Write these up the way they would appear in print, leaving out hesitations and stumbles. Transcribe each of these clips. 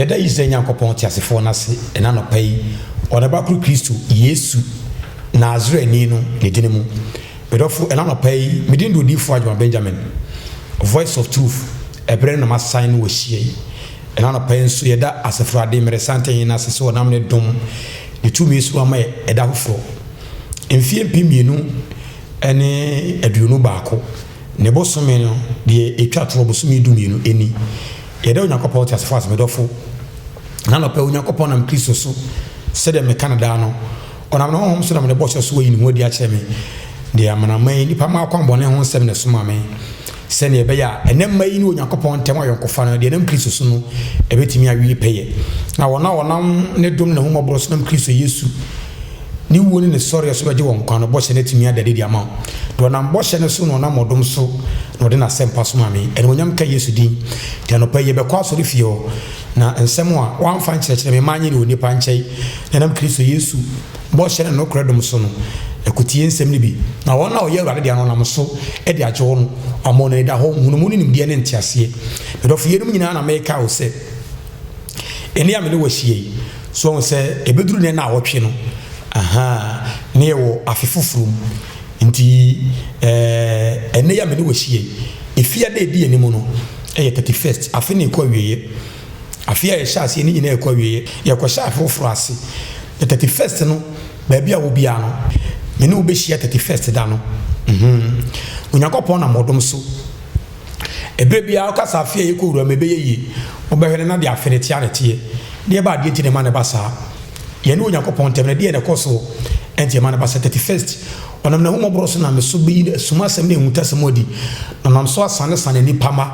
Yɛda Israel Nyankopɔn teasefoɔ no ase ɛna anɔpa yi, wɔ ne Ba koro Kristo Yesu Nasareni no ne dini mu. Me dɔfo, ɛna anɔpa yi, me din de Odiyifoɔ Agyemang Benjamin, Voice of Truth, ɛberɛ no na masan ne wɔ hyia yi. Ɛna anɔpa yi nso yɛda Asafo Awurade mmeresanten Hene no ase sɛ ɔnam ne dom, ne tumi so ama yɛ ɛda foforɔ. Mfeɛ 2021 ne bosome no deɛ ɛtwa toɔ bosome 12 ni. Yɛda Onyankopɔn teasefo ase, me dɔfo. Na anɔpa yi, Onyankopɔn nam Kristo so, sɛdeɛ meka no daa no, ɔnam ne honhom so nam ne bɔhyɛ so ayi ne ho adi akyerɛ me, de amanaman yi nnipa mma akwammɔne ho nsɛm na ɛsomaa me, sɛdeɛ ɛbɛyɛ a ɛnnɛ mma yi ne Onyankopɔn ntam ayɔnkofa no, deɛ ɛnam Kristo so no, ɛbɛtumi awie pɛyɛ. Na wɔn a wɔnam ne dom ne n'ahummɔborɔ so nam Kristo Yesu Ne wuo ne ne sɔreɛ so bɛgye wɔn nkwa no, bɔhyɛ no atumi ada adi de ama wo. Deɛ ɔnam bɔhyɛ no so na ɔnam ɔdom so na ɔde n'asɛmpa somaa me. Animuonyam nka Yesu din. Nti anɔpa yi yɛbɛkɔ asɔrefie hɔ, na nsɛm a wɔamfa nkyerɛkyerɛ me manyɛ no wɔ nnipa nkyɛn, na ɛnam Kristo Yesu bɔhyɛ ne nokorɛ dom so no, yɛkɔtie nsɛm no bi. Na wɔn a wɔyɛ Awurade dea no, ɔnam so de agye wɔn, wama wɔn anidahɔ, nhunumu ne nimdeɛ ne nteaseɛ. Me dɔfo, yeinom nyinaa na mereka wo sɛ, ɛnnɛ a me ne wo ahyia yi, So wahu sɛ ɛbɛduru nnɛ naawɔtwe no, ahaa, na yɛwɔ afe foforɔ mu. Nti ɛɛ, ɛnnɛ yi a me ne wo ahyia yi, Efiada a ɛdi anim no yɛ 31st, afe no rekɔ awieɛ. Afe a yɛhyɛ aseɛ no nyinaa rekɔ awieɛ. Yɛrekɔhyɛ afe foforɔ ase. Na 31st no, baabi a wɔ biara no, me ne wo bɛhyia 31st da no. Mm-hmm. Onyankopɔn nam ɔdom so. Ɛberɛ biara woka sɛ afe a yɛkɔ wura mu ɛbɛyɛ yie, wobɛhwɛ no na deɛ afe no teɛ ara na ɛteɛ. Deɛ ɛba adeɛ nti na ɛma no ba saa. Yɛne Onyankopɔn ntam no, ɛdeɛn na ɛkɔ soɔ nti ɛma no ba saa? 31st, Ɔnam n'ahummɔborɔ so nam me so bɛyi asumasɛm ne ahintasɛm adi, na ɔnam so asanesane nnipa mma,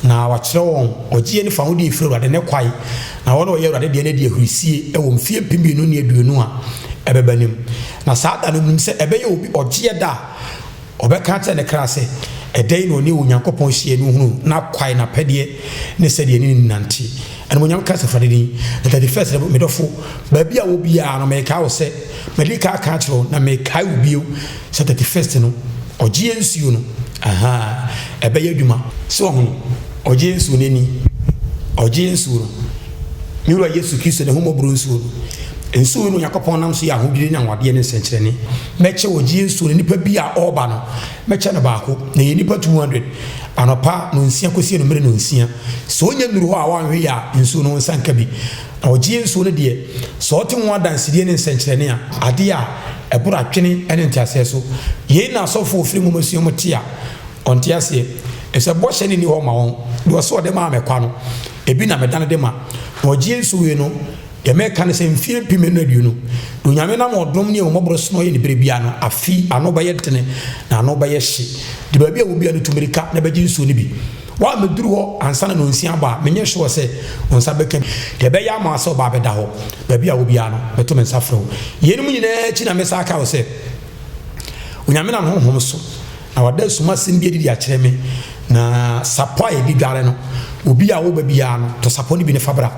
na wakyerɛ wɔn ɔgyeɛ ne fawodeɛ ɛfiri Awurade ne kwae, na wɔn a wɔyɛ Awurade deɛ no adi ahurisie wɔ mfeɛ 2020 a ɛbɛba no mu. Na saa da no, menim sɛ ɛbɛyɛ obi ɔgyeɛ da a Ɔbɛka akyerɛ ne kra sɛ, Ɛda yi na ɔne Onyankopɔn hyiae no hunuu n'akwae, n'apɛdeɛ, ne sɛdeɛ ɛne no nante. Animuonyam nka Asafo Awurade din. Na 31st no, me dɔfo, baabi a wɔ biara no, merekae wo sɛ, madi kan aka akyerɛ wo, na merekae wo bio sɛ 31st no, ɔgyeɛ nsuo no, ahaa, ɛbɛyɛ adwuma. So wahunu? Ɔgyeɛ nsuo no ani, ɔgyeɛ nsuo no. Me Wura Yesu Kristo n'ahummɔborɔ nsuo no. Nsuo yi na Onyankopɔn nam so yɛ ahodwiri ne anwanwadeɛ ne nsɛnkyerɛnne. Mɛkyɛ ɔgyeɛ nsuo no, nipa bi a ɔreba no, mɛkyɛ no baako, na ɛyɛ nnipa 200, anɔpa nonsia kɔsi anwummere nonsia. Sɛ ɔnya nnuru hɔ a wanhwɛ yie a, nsuo no wo nsa nka bi. Na ɔgyeɛ nsuo no deɛ, sɛ ɔte ho adansedie ne nsɛnkyerɛnne a, adeɛ a ɛboro adwene ne nteaseɛ so. Yei na asɔfoɔ a wɔfiri nwomasua mu te a, wɔnte aseɛ, ɛfiri sɛ bɔhyɛ no nni hɔ ma wɔn. Deɛ ɔse ɔde maa me kwa no, ebi na medane de ma. Na ɔgyeɛ nsuo wei no, Deɛ mɛka ne sɛ mfeɛ 2020, deɛ Onyame nam ɔdom ne ahummɔborɔ so na ɔyɛ ne berɛ biara no, afe yi ano bɛyɛ dene na ano bɛyɛ hye. Deɛ baabi a wɔ biara no tu mmirika na bɛgye nsuo no bi. Woammɛduru hɔ ansa na nonsia abɔ a, menyɛ sure sɛ wo nsa bɛka bi. Deɛ ɛbɛyɛ ama wo sɛ woba abɛda hɔ, baabi a wɔ biara no, mɛto me nsa frɛ wo. Yeinom nyinaa akyi na mɛsan aka wo sɛ, Onyame nam Honhom so Na wada asumasɛm bi adi de akyerɛ me, na sapɔ a yɛde dware no, obi a woba biara no, tɔ sapɔ no bi na fa bra.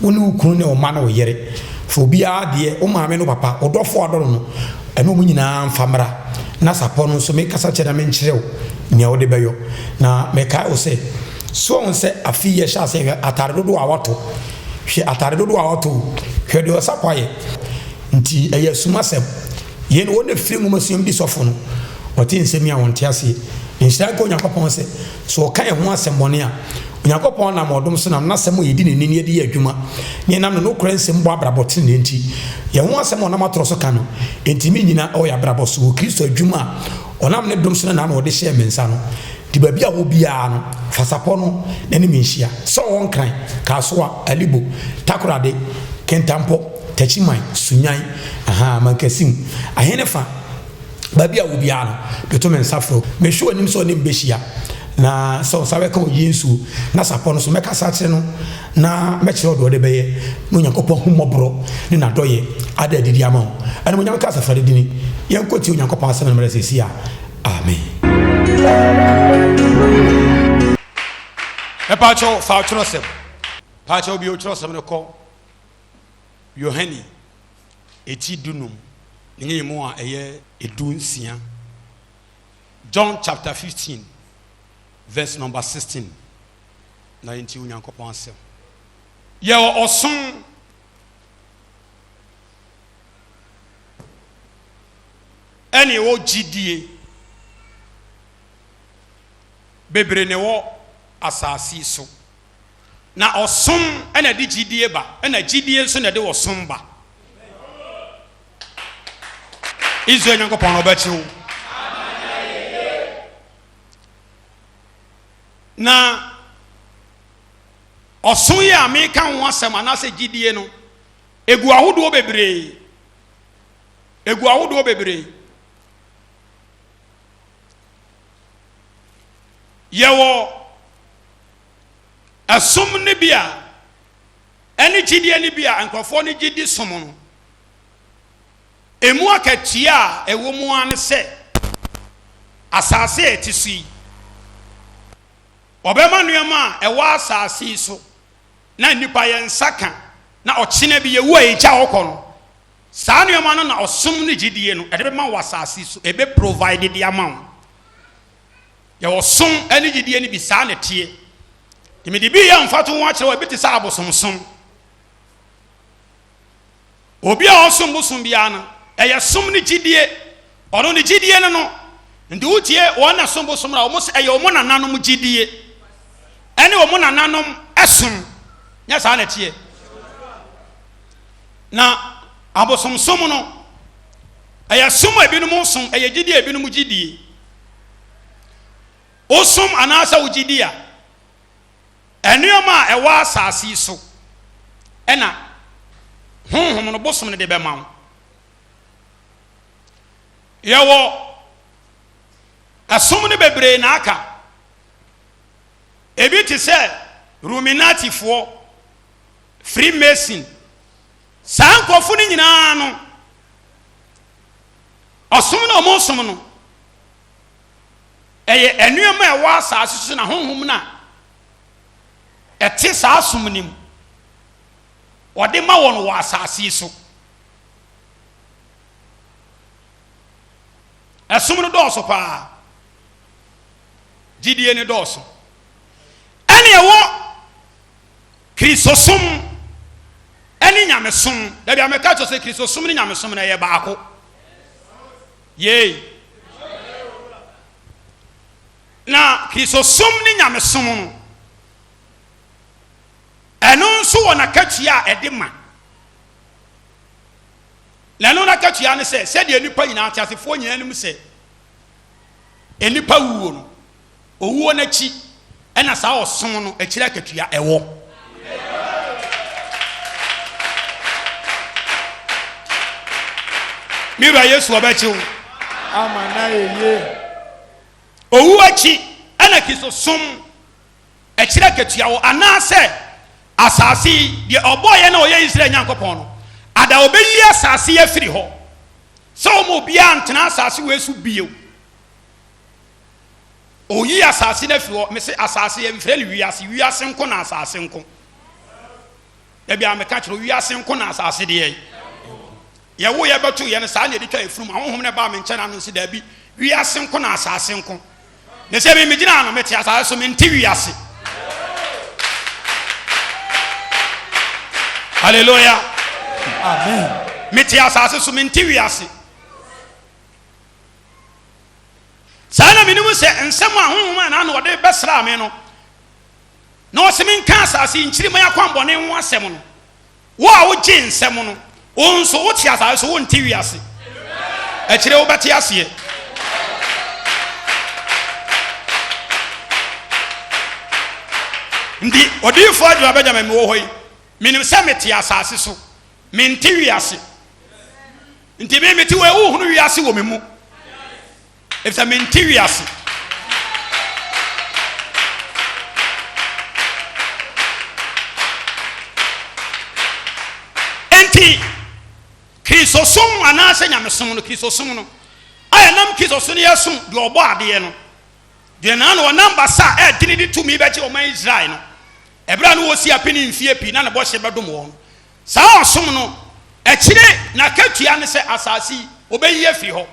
Wo ne wo kunu ne wo mma ne wo yere. Fa obiara deɛ, wo maame ne wo papa, wo dɔfo a ɔdɔ no no, ɛne wɔn nyinaa mfa mmra. Na sapɔ no nso, mekasa kyerɛ na menkyerɛ wo nea wode bɛyɔ. Na mekae wo sɛ, so woahu sɛ afe yi yɛhyɛ aseɛ, hwɛ atare dodoɔ a wɔato, hwɛ atare dodoɔ a wɔato o, hwɛ deɛ ɔsapɔ ayɛ. Nti ɛyɛ asumasɛm. Yei ne wɔn a ɛfiri nwomasua mu di sɔfo no, wɔte nsɛm yi a wɔnte aseɛ. Nhyira nka Onyankopɔn sɛ, sɛ wɔka yɛn ho asɛmmɔne a, Onyankopɔn nam ɔdom so nam n'asɛm a yɛdi n'ani na yɛde yɛ adwuma, na yɛnam ne nokorɛ nsɛm bɔ abrabɔ tenenee nti, yɛn ho asɛm a ɔnam atorɔ so ka no, ɛntumi nnyina wɔ yɛn abrabɔ so wɔ Kristo adwuma a ɔnam ne dom so ne n'ano ɔde hyɛɛ me nsa no. Nti baabi a wɔ biara no, fa sapɔ no na ne me nhyia. Sɛ ɔwɔ Nkran, Kasoa, Alibo, Takorade, Kintampo, Takyiman, Sunyan, ahaa, Mankasim, ahene fa, baabi a wɔ biara no, meto me nsa frɛ wo. Mehwɛ w'anim sɛ ɔne me bɛhyia, na sɛ wo nsa bɛka ɔyie nsuo, na sapɔ no so, mɛkasa akyerɛ no, na mɛkyerɛ wo deɛ ɔde bɛyɛ, na Onyankopɔn ahummɔborɔ ne n'adɔeɛ ada adi de ama wo. Animuonyam nka Asafo Awurade dini. Yɛnkɔtie Onyankopɔn asɛm no mmerɛ seesei a. Amen. Mepaakyɛw fa twerɛsɛm. Paakyɛw bio twerɛsɛm no kɔ Yohane eti dunum ne nyiyimu a ɛyɛ 16. John chapter 15 verse number 16. Na yɛntie Onyankopɔn asɛm. Yɛwɔ ɔsom ɛne ɛwɔ gyidie bebree na ɛwɔ asase yi so. Na ɔsom na ɛde gyidie ba, ɛna gyidie nso na ɛde ɔsom ba. Israel Nyankopɔn no ɔbɛkye wo. Na ɔsom yi a meka ho asɛm anaasɛ gyidie no, egu ahodoɔ bebree. Egu ahodoɔ bebree. Yɛwɔ ɛsom no bi a ɛne gyidie no bi a nkurɔfoɔ no gye di som no. Emu akatua a ɛwɔ mu ara ne sɛ asase a ɛte so yi, wɔbɛma nneɛma a ɛwɔ asase yi so na nnipa yɛn nsa ka na ɔkyena bi yɛwu a yɛgya hɔ kɔ no, saa nneɛma no na ɔsom ne gyidie no ɛde bɛma wɔ asase so, ɛbɛ provide de ama wo. Yɛwɔ som ne gyidie no bi, saa na ɛteɛ. Nti mede bi yɛ mfatoho akyerɛ wo, ebi te sɛ abosomsom. Obi a ɔsom bosom biara no, ɛyɛ som ne gyidie. Ɔno ne gyidie no no. Nti wotie wɔn na som bosom na wɔn sɛ ɛyɛ wɔn nananom gyidie ɛne wɔn nananom ɛsom. Nyɛ saa na ɛteɛ. Na abosomsom no, ɛyɛ som a ebinom som, ɛyɛ gyidie a ebinom gyidie. Wosom anaasɛ wogye di a, nneɛma a ɛwɔ asase yi so na honhom no, bosom no de bɛma wo. Yɛwɔ ɛsom no bebree na aka. Ebi te sɛ Ruminatifoɔ, Freemason. Saa nkurɔfo no nyinaa no, ɔsom no a wɔsom no, Ɛyɛ nneɛma a ɛwɔ asase so na honhom no a ɛte saa som no mu wɔde ma wɔn wɔ asase yi so. Ɛsom no dɔɔso paa. Gyidie no dɔɔso. Ɛne ɛwɔ Kristosom ɛne nyamesom. Dabi a meka kyerɛ sɛ Kristosom ne nyamesom no ɛyɛ baako. Yei. Na Kristosom ne nyamesom no, ɛno nso wɔ n'akatua a ɛde ma. Na ɛno n'akatua ne sɛ, sɛdeɛ nnipa nyinaa ateasefoɔ nyinaa nim sɛ nnipa wuo no, Owuo no akyi na saa ɔsom no akyiri akatua ɛwɔ. Me wura Yesu ɔbɛkye wo. Ama na yɛ yie. Owuo akyi na Kristo som akyiri akatua wɔ anaasɛ asase yi deɛ ɔbɔɔ yɛn na ɔyɛ Israel Nyankopɔn no ada ɔbɛyi asase yi afiri hɔ sɛ ɔma obiara ntena asase wei so bio. Oyi asase no afiri hɔ. Mese asase, yɛmfrɛ no wiase. Wiase nko na asase nko. Dabi a meka kyerɛ wiase nko na asase deɛ. Yɛwo yɛ bɛto yɛ no saa na yɛde twa efunu mu. Ahohom no baa me nkyɛn ano nsi dabi. Wiase nko na asase nko. Ne sɛ me megyina ano mete asase so mente wiase. Hallelujah. Amen. Mete asase so mente wiase. Saa na menim sɛ nsɛm a Honhom a n'ano ɔde bɛsraa me no, na ɔse menka asase yi nkyirimma yi akwammɔne ho asɛm no, wo a wogye nsɛm no, wo nso wote asase so, wonte wiase. Akyire wobɛte aseɛ. Nti odiyifoɔ Adwuma Benjamin mewɔ hɔ yi, menim sɛ mete asase so, mente wiase. Nti me mete wɔ wohunu wiase wɔ me mu efisɛ mente wiase. Enti Kristosom anaasɛ nyamesom no, Kristosom no a ɛnam Kristo so no yɛsom deɛ ɔbɔ adeɛ no, deɛ naa na ɔnam basa a ɛdene de tumi bɛgye ɔman Israel no, ɛberɛ a na wɔsi apini mfeɛ pii na ne bɔhyɛ bɛdom wɔn no. Saa ɔsom no akyire n'akatua ne sɛ asase yi wɔbɛyi afiri hɔ,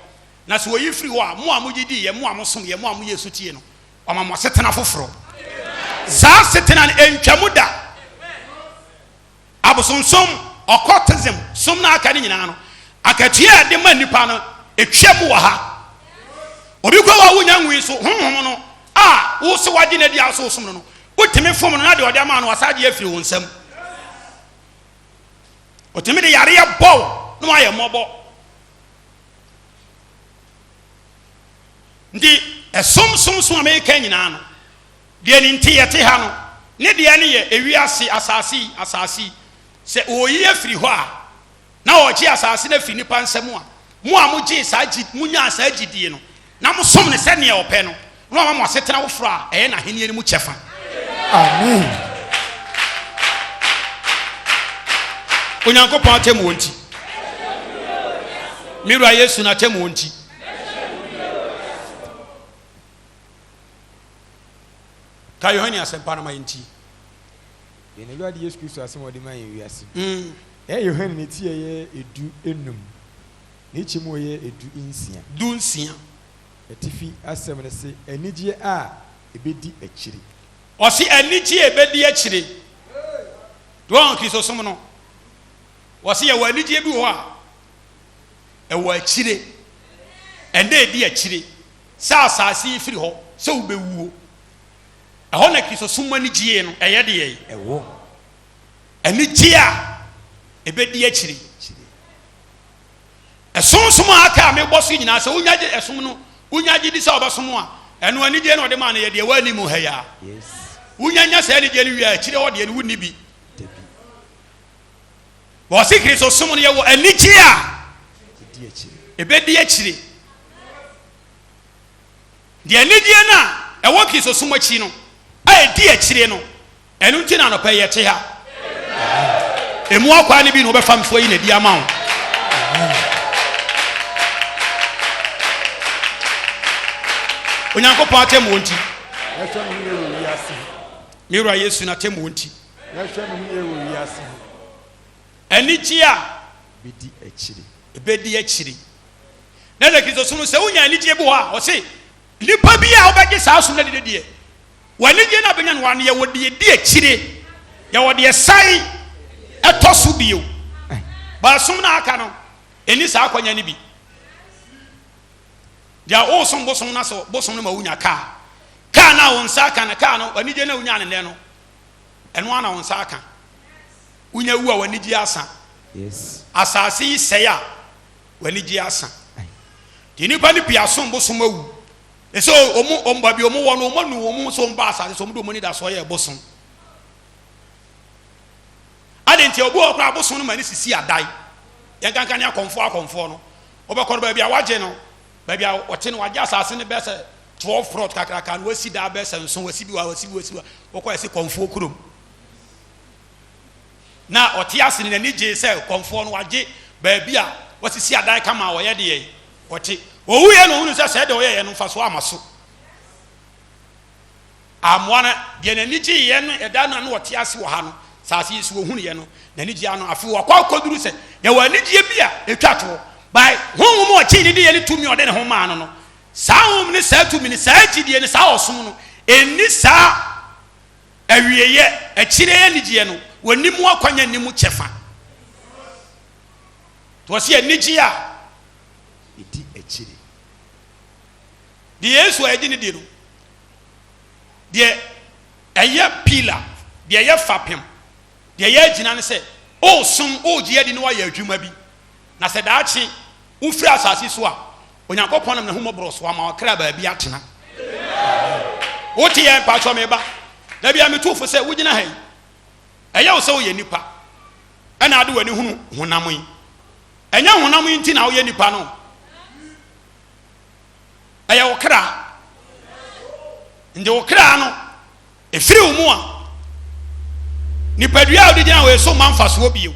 na sɛ wɔyi firi hɔ a, mo a mogye diiɛ, mo a mosomeɛ, mo a moyɛɛ sotie no, wɔama mo asetena foforɔ. Saa asetena no, ɛntwa mu da. Abosonsom, occultism, som no a aka no nyinaa no, akatua a ɛde ma nnipa no, ɛtwam wɔ ha. Obi kɔ hɔ a wonya nwui so, honhom no a wo se wagye no adi a wo se wosom no no, wotumi fom no na deɛ ɔde ama no wasan agye afiri wo nsam. Otumi de yareɛ bɔ wo na wayɛ mmɔbɔ. Nti ɛsom som som a meka nyinaa no, deɛ ne nti yɛte ha no, ne deɛ ne yɛ ewiase asase yi, asase yi, sɛ wɔyi afiri hɔ a, na ɔregye asase no afiri nnipa nsam a, mo a mogyee saa gye, monyaa saa gyidie no, na mosom no sɛdeɛ ɔpɛ no, na wama mo asetena foforɔ a ɛyɛ n'ahennie no mu kyɛfa. Amen. Onyankopɔn atemmuo nti. Me Wura Yesu n'atemmuo nti. Ka Yohane Asɛmpa no ma yɛntie. Yɛn Awurade Yesu Kristo asɛm a ɔde maa yɛn wiase. Ɛyɛ Yohane ne ti a ɛyɛ du-num, ne kyɛ mu a ɛyɛ du-nsia. Du-nsia. Atifi asɛm no se, Anigyeɛ a ɛbɛdi akyire. Ɔse anigyeɛ a ɛbɛdi akyire. Deɛ wɔn Kristosom no, wɔse yɛwɔ anigyeɛ bi wɔ hɔ a ɛwɔ akyire, ɛnna ɛdi akyire, sɛ asase yi firi hɔ, sɛ wobɛwuo. Ɛhɔ na Kristosom mu anigyeɛ no ɛyɛ deɛ? Ɛwɔ. Anigyeɛ a ɛbɛdi akyire. Ɛsomsom a aka a mebɔ so nyinaa, sɛ wonya gye ɛsom no, wonya gye di sɛ wɔbɛsom a, ɛno anigyeɛ na ɔde maa no yɛ deɛ wɔ anim ha yi a. Wonya nya saa anigyeɛ no wie a, akyire hɔ deɛ no wonni bi. Wɔse Kristosom no yɛwɔ anigyeɛ a ɛbɛdi akyire. Deɛ anigyeɛ no a ɛwɔ Kristosom akyi no a ɛdi akyire no, ɛno nti na anɔpa yi yɛte ha. Emu akwan no bi na wobɛfa mfoɔ yi na ɛdi ama wo. Onyankopɔn atemmuo nti. Me wura Yesu n'atemmuo nti. Anigyeɛ a ɛbɛdi akyire. Na sɛ Kristosom no, sɛ wonya anigyeɛ bi wɔ hɔ a, ɔse nipa bi a wobɛgye saa som no adi no deɛ, w'anigyeɛ no a bɛnya no wɔ ano, yɛwɔ deɛ ɛdi akyire, yɛwɔ deɛ san ɛtɔ so bio. But som no a aka no, ɛnni saa akwanya no bi. Deɛ wosom bosom no sɛ bosom no ma wonya kaa, kaa no a wo nsa aka no, kaa no, anigyeɛ no a wonya no nnɛ no, ɛno ara na wo nsa aka. Wonya wu a w'anigyeɛ asa. Asase yi sɛe a, w'anigye asa. Nti nnipa no pii asom bosom awu. Ɛsɛ wɔn wɔn baabi wɔn wɔ no wɔn anu wɔn ho sɛ wɔn ba asase so wɔn de wɔn anidasoɔ yɛ bosom. Adi nti obi wɔ koraa bosom no ma ne sisi adan. Yɛn kankan ne akɔmfoɔ akɔmfoɔ no wɔbɛkɔ no baabi a wagye no baabi a wɔte no wagye asase no bɛsɛ 12 plot kakraka no wasi daa bɛsɛ nson wasi bi wɔ wasi bi wasi bi wɔkɔ ɛsi kɔmfoɔ kurom. Na ɔte ase no, n'ani gyee sɛ kɔmfoɔ no wagye baabi a wasisi adan kama a ɔyɛ deɛ ɔte. Ɔwuiɛ na ɔhunuu sɛ sɛɛ deɛ ɔyɛeɛ no mfasoɔ amma so ammoa no. Deɛ n'ani gyeeɛ no ɛda no a na ɔte ase wɔ ha no, saase yi so ɔhunuiɛ no, n'ani gye ano. Afei wakɔ akɔduru sɛ yɛwɔ anigyeɛ bi a ɛtwa toɔ. By honhom a ɔgyee ne diiɛ ne tumi a ɔde ne ho maa no no, saa honhom ne saa tumi ne saa gyidie ne saa ɔsom no, ɛnni saa Awieeɛ, akyire anigyeɛ no, wɔnni mu akwanya nni mu kyɛfa. Nti wɔse anigyeɛ a ɛdi akyire. Deɛ Yesu a yɛgye no di no, deɛ ɛyɛ pillar, deɛ ɛyɛ fapem, deɛ ɛyɛ agyina ne sɛ, woresom, woregye adi na woayɛ adwuma bi. Na sɛ daakye wofiri asase so a, Onyankopɔn nam n'ahummɔborɔ so ama ɔkra baabi atena. Wote yɛn mpakyɛ me ba. Da bia metu fo sɛ wogyina ha yi, ɛyɛ wo sɛ woyɛ nipa ɛna ade w'ani hunu honam yi. Ɛnyɛ honam yi nti na woyɛ nipa no. Ɛyɛ wo kra. Nti wo kra no, ɛfiri wo mu a, nipadua a wode gyina hɔ yi so mma mfasoɔ bio.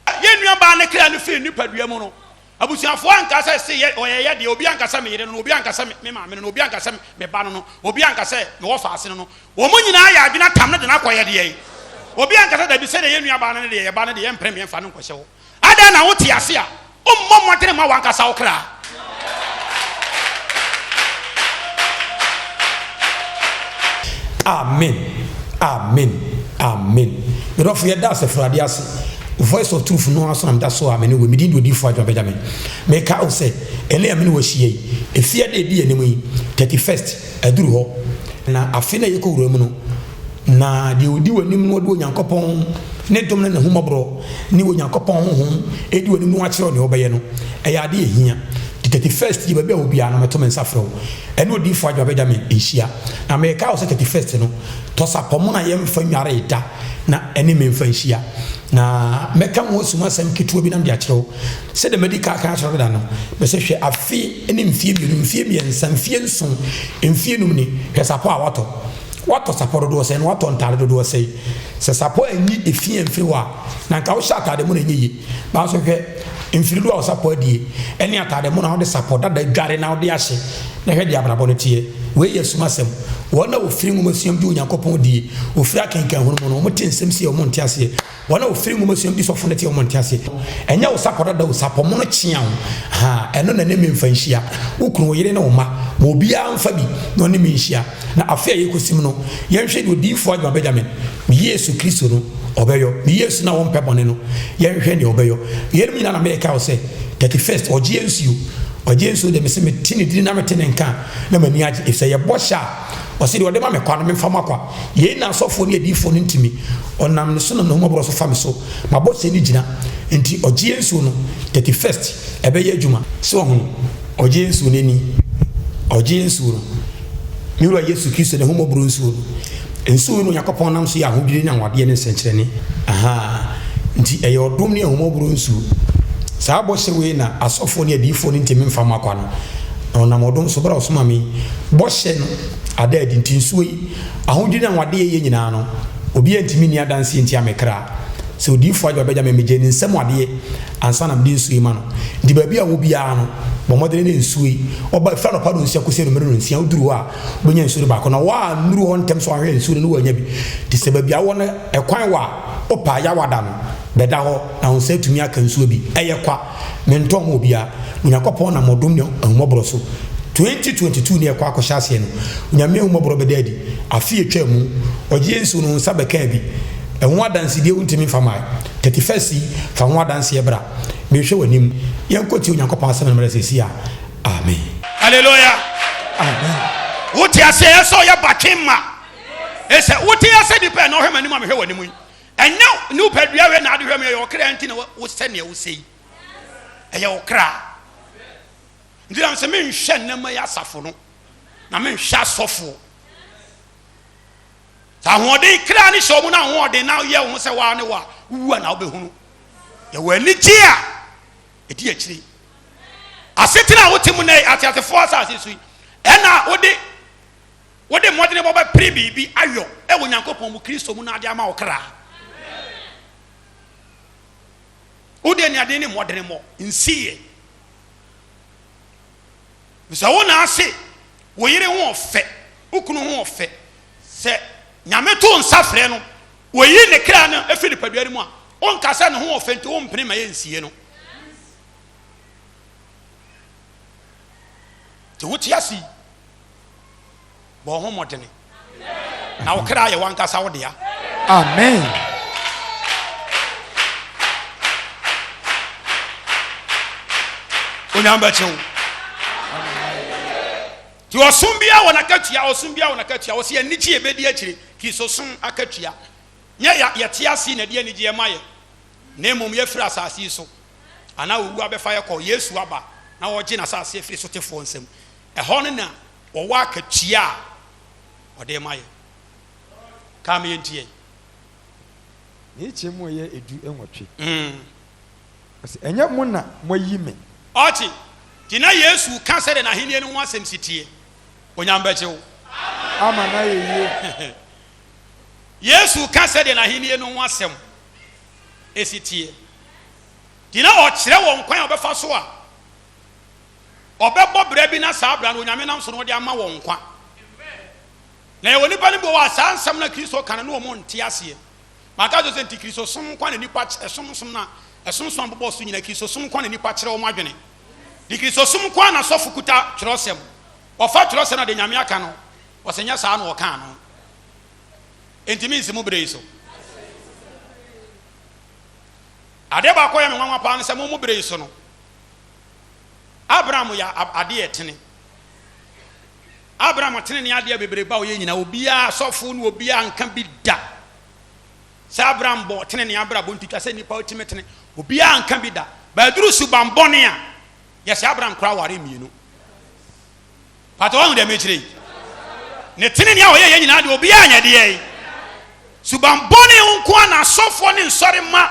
Yɛn nuabaa no kra no firii nipadua mu no, abusuafoɔ anka sɛ se yɛ ɔyɛ yɛ deɛ, obi anka sɛ me yere no no, obi anka sɛ me maame no no, obi anka sɛ me ba no no, obi anka sɛ me wɔfaase no no. Wɔn nyinaa yɛ adwene atam no de no akɔyɛ deɛ. Obi anka sɛ dabi sɛdeɛ yɛn nuabaa no no deɛ, yɛ ba no deɛ, yɛmpere me yɛmfa no nkɔhyɛ hɔ. Adɛn na wote ase a wommɔ mmɔdene mma w'ankasa wo kra? Amen amen. Amen. Me dɔfo, yɛda Asafo Awurade ase. Voice of Truth no ara so na meda so a me ne wo. Me din de Odiyifo Adwoa Benjamin. Meka wo sɛ, ɛnnɛ a me ne wo ahyia yi, efie da a edi anim yi, 31st, aduru hɔ. Na afe no a yɛkɔ wura mu no, na deɛ ɔdi w'anim no ɔde Onyankopɔn ne dom ne n'ahummɔborɔ ne Onyankopɔn honhom redi w'anim na wakyerɛ wo deɛ wobɛyɛ no, ɛyɛ adeɛ a ɛhia. Nti 31st yi, baabi a wɔ biara no, meto me nsa frɛ wo. Ɛne Odiyifoɔ Adwoa Benjamin nhyia. Na meka wo sɛ 31st no, tɔ sapɔmmono a yɛmfa nnwaree da na ɛne me mfa nhyia. Na mɛka ho asumasɛm ketewa bi na mede akyerɛ wo. Sɛdeɛ madi kan aka akyerɛ wo dada no, mese hwɛ, afe ne mfeɛ mmienu, mfeɛ mmiɛnsa, mfeɛ nson, mfeɛ num ni, hwɛ sapɔ a woatɔ. Woatɔ sapɔ dodoɔ sɛn, na woatɔ ntaade dodoɔ sɛn? Sɛ sapɔ anyi efi amfiri hɔ a, na anka wohyɛ ataade mono a ɛnyɛ yie. Nanso hwɛ mfiri dodoɔ a wo sapɔ adie, ne ataade mono a wode sapɔ dada dware na wode ahyɛ, na hwɛ deɛ abrabɔ no teɛ. Wei yɛ asumasɛm. Wɔn a wɔfiri nwomasua mu gye Onyankopɔn die, wɔfiri akenkanhunu mu no, wɔte nsɛm sei a wɔnte aseɛ. Wɔn a wɔfiri nwomasua mu di sɔfo no te a wɔnte aseɛ. Ɛnyɛ wo sapɔ dada o, sapɔ mono kyea wo. Haa, ɛno na ɛne me mfa nhyia. Wo kunu, wo yere ne wo mma, ma obiara mfa bi na ɔne me nhyia. Na afe a yɛrekɔsim no, yɛnhwɛ deɛ Odiyifoɔ Adwuma Benjamin, me Yesu Kristo no, ɔbɛyɔ. Me Yesu no a ɔmpɛ bɔne no, yɛnhwɛ deɛ ɔbɛyɔ. Yeinom nyinaa na mereka wo sɛ, 31st, ɔgyeɛ nsuo. Ɔgyeɛ nsuo deɛ, mese mete ne dini na mete ne nka a, na m'ani agye, ɛfiri sɛ ɛyɛ bɔhyɛ a ɔse deɛ ɔde ma me kwa no, memfa ma kwa. Yei na asɔfoɔ ne adiyifoɔ no ntumi. Ɔnam ne so nam n'ahummɔborɔ so fa me so. M'abɔhyɛ no gyina. Enti ɔgyeɛ nsuo no, 31st, ɛbɛyɛ adwuma. So wahunu? Ɔgyeɛ nsuo no ani. Ɔgyeɛ nsuo no. Me Wura Yesu Kristo n'ahummɔborɔ nsuo no. Nsuo yi na Onyankopɔn nam so yɛ ahodwiri ne anwanwadeɛ ne nsɛnkyerɛnne. Ahaa. Nti ɛyɛ ɔdom ne ahummɔborɔ nsuo. Saa bɔhyɛ wei na asɔfoɔ ne adiyifoɔ no ntumi mfa mma kwa no. Na ɔnam ɔdom so berɛ a ɔsoma me yi, bɔhyɛ no ada adi. Nti nsuo yi, ahodwiri ne anwanwadeɛ yɛ nyinaa no, obiara ntumi nni adanseɛ ntia me kra. Sɛ odiyifoɔ agye ɔbɛgya me, megye ne nsam adeɛ ansa na mede nsuo yi ma no. Nti baabi a wɔ biara no, bɔ mmɔden ne nsuo yi. Ɔba, ɛfiri anɔpa nnɔnsia kɔsi anwummere nnɔnsia, woduru hɔ a, wobɛnya nsuo no baako. Na woannuru hɔ ntɛm sɛ woahwɛ nsuo no na woannya bi. Nti sɛ baabi a wowɔ no ɛkwan wɔ a, wopɛ a Yawada no, bɛda hɔ na wo nsa atumi aka nsuo bi. Ɛyɛ kwa. Mentɔn ma obiara. Onyankopɔn nam ɔdom ne ahummɔborɔ so. 2022 ne yɛkɔ akɔhyɛ aseɛ no, Onyame ahummɔborɔ bɛda adi. Afe a ɛtwaa mu, ɔgyeɛ nsuo no, wo nsa bɛkaa bi. Ɛho adansedie wontumi mfa mmae. 31st yi, fa ho adanseɛ bra. Mehwɛ w'anim. Yɛnkɔtie Onyankopɔn asɛm no mmra seesei a. Amen. Hallelujah. Amen. Wote aseɛ yɛ sɛ ɔyɛ batwe ma. Ɛsɛ wote asɛ nipa ɛna ɔhwɛ m'anim a mehwɛ w'anim yi. Ɛnyɛ ne wopɛdua hwɛ na ade hwɛ me ɛyɛ ɔkra nti na wosɛ nea wosɛ yi. Ɛyɛ ɔkra. Nti na sɛ menhwɛ nnɛma yi asafo no na menhwɛ asɔfoɔ. Sɛ ahoɔden kra ne hyɛ ɔmo na ahoɔden na yɛ wo ho sɛ waa ne wa wowu a na wobɛhunu. Yɛwɔ anigye a ɛdi akyire. Asetena a wote mu nnɛ yi, ateasefoɔ asase so yi, ɛna wode wode mmɔdenbɔ bɛpere biribi ayɔ wɔ Nyankopɔn mu, Kristo mu, na ade ama wo kra. Wode aniaden ne mmɔdenbɔ nsiyɛ. Sɛ wo na ase, wo yere ho ɔfɛ, wo kunu ho ɔfɛ, sɛ Nyame to nsa frɛ no, oyi ne kra no firi nipadua no mu a, wonka sɛ ne ho ɔfɛ nti wompene ma yɛnsie no. Nti wote ase yi, bɔ wo ho mmɔdene na wo kra yɛ wankasa wo dea. Amen. Onyame bɛkye wo. Nti ɔsom biara wɔ n'akatua, ɔsom biara wɔ n'akatua. Wɔsi anigye ebedi akyire, Kristosom akatua. Nyɛ ya yɛte ase na ɛde anigye ɛma yɛ, na mmom yɛfiri asase yi so anaa owu abɛfa yɛ kɔ, Yesu aba na ɔregye n'asase afiri sotefoɔ nsam. Ɛhɔ no na wɔwɔ akatua a ɔde rema yɛn. Kaa me yɛntie. Ne kyɛ mu ɛyɛ 18. Ɔse, ɛnyɛ mo na moayi me. Ɔte, nti na Yesu reka sɛdeɛ n'ahennie no ho asɛm si teɛ. Onyame bɛgye wo. Ama no ayɛ yie. Yesu reka sɛdeɛ n'ahennie no ho asɛm si teɛ. Nti na ɔkyerɛ wɔn kwan a wɔbɛfa so a ɔbɛbɔ bra bi na saa bra no Onyame nam so na ɔde ama wɔn nkwa. Na yɛwɔ nnipa no bi wɔ hɔ a saa nsɛm no a Kristo ka no na wɔn nte aseɛ. Maka kyerɛ sɛ nti Kristosom nko na nnipa ɛsomsom na ɛsomsom a bobɔ so nyina Kristosom nko na nnipa kyerɛ wɔn adwene. De Kristosom nko na sɔfo kuta twerɛsɛm. Ɔfa twerɛsɛm na de Nyame aka no, ɔsɛ nyɛ saa na ɔkaa no. Enti mensi mo berɛ yi so. Adeɛ baako a ɛyɛ me nwanwa paa ne sɛ mo mo bere yi so no, Abraham yɛ adeɛ a ɛtene. Abraham tene ne adeɛ bebrebe a ɔyɛ nyinaa, obiara sɔfo ne obiara nka bi da. Sɛ Abraham bɔ tene ne abrabɔ nti twa sɛ nnipa otumi tene, obiara nka bi da. Bɛduru suban bɔne a, yɛsɛ Abraham koraa ware mmienu. Pata wahu deɛ mekyerɛ yi? Ne tenenee a ɔyɛ yɛ nyinaa deɛ obiara nyɛ deɛ yi. Suban bɔne ho nko a na asɔfoɔ ne nsɔre ma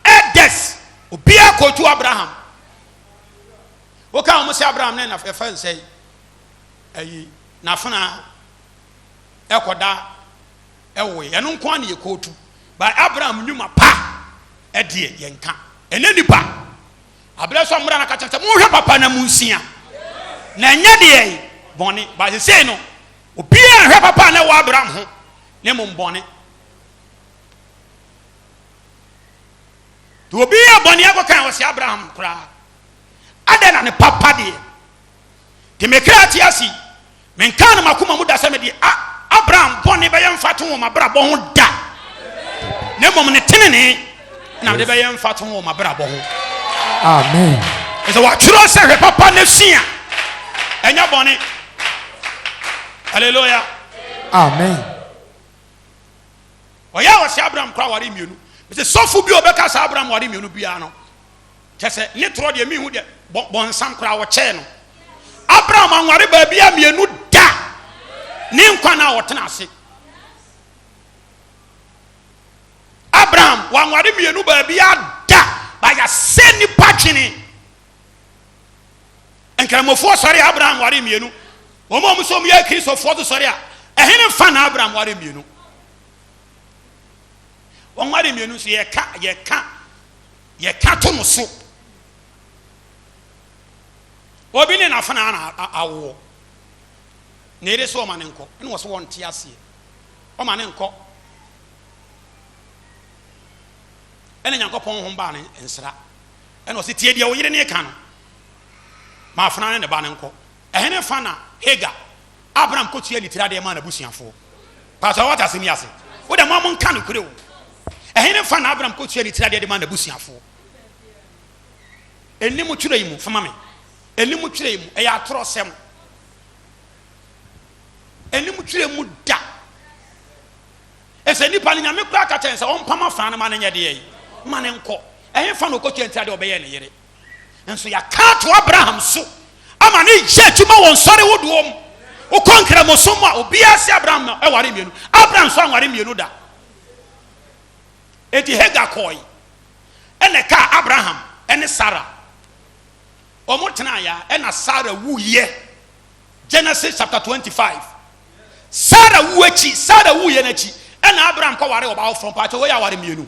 elders obiara kɔtu Abraham. Woka wɔn sɛ Abraham ne ɛfɛ nsɛ ayi n'afena ɛkɔda ɛwoe ɛno nko a na yɛkɔtu. By Abraham nnwuma pa ɛdeɛ yɛnka. Ɛnɛ nipa Aberɛ so a mmara no ka kyerɛ sɛ monhwɛ papa na monsua na ɛnyɛ deɛ bɔne. Ba sesei no obiara nhwɛ papa a na ɛwɔ Abraham ho na mmom bɔne. Nti obi yɛ bɔne akɔka ɔsɛ Abraham koraa. Adɛn na ne papa deɛ Nti me kra te ase yi, menkaa no m'akoma mu da sɛ mede Abraham bɔne bɛyɛ mfatoho wɔ m'abrabɔ ho da, na mmom ne tenenee na mede bɛyɛ mfatoho wɔ m'abrabɔ ho. Amen. Sɛ wɔatwerɛ sɛ hwɛ papa na sua, ɛnyɛ bɔne. Hallelujah. Amen. Ɔyɛ a wɔsɛ Abraham koraa ware mmienu. Sɛ sɔfo bi a ɔbɛka sɛ Abraham ware mmienu biara no, Kyɛ sɛ ne torɔ deɛ menhu deɛ bɔnsam koraa wɔkyɛɛ no. Abraham anware baabi a mmienu da ne nkwa na ɔtena ase. Abraham wanware mmienu baabi a da ba yɛasɛ nipa dwene. Nkramofoɔ sɔre a Abraham ware mmienu. Wɔn a wɔn nso wɔyɛ Kristofoɔ nso sɔre a ɛhene fa na Abraham ware mmienu. Wɔn ware mmienu nso yɛka yɛka Yɛka to no so. Obi ne n'afenaa na awoɔ. Ne yere sɛ ɔma ne nkɔ, ɛna ɔsɛ wɔnte aseɛ. Ɔma ne nkɔ. Ɛna Nyankopɔn honhom baa ne nsra. Ɛna ɔsɛ tie deɛ wo yere ne ka no. Ma afenaa ne ne ba no nkɔ. Ɛhene fa na Hagar, Abraham kɔtua ne tiri adeɛ maa n'abusuafoɔ. Pastor, wate asɛm yi ase? Wo deɛ mo a monka nokorɛ o. Ɛhene fa na Abraham kɔtua ne tiri adeɛ de maa n'abusuafoɔ? Ɛnni mo twerɛ yi mu, fa ma me. Ɛnni mo twerɛ yi mu, ɛyɛ atorɔsɛm. Ɛnni mo twerɛ mu da. Ɛsɛ nipa no Nyame koraa ka kyerɛ no sɛ ɔmpam afaa no ma no nyɛ deɛ yi, ma no nkɔ. Ɛhe fa na ɔkɔtua ne tiri adeɛ ɔbɛyɛ ne yere? Nanso yɛaka ato Abraham so ama ne yɛ adwuma wɔ nsɔre hodoɔ mu. Wokɔ nkramosom mu a, obiara se Abraham na ɛware mmienu. Abraham nso anware mmienu da. Enti Hagar kɔe, ɛna ɛkaa Abraham ne Sara. Wɔn tenaeɛ a, ɛna Sara wuiɛ. Genesis chapter 25. Sara wu akyi, Sara wuiɛ no akyi, ɛna Abraham kɔware ɔbaa foforɔ. Mpakyɛ wei aware mmienu.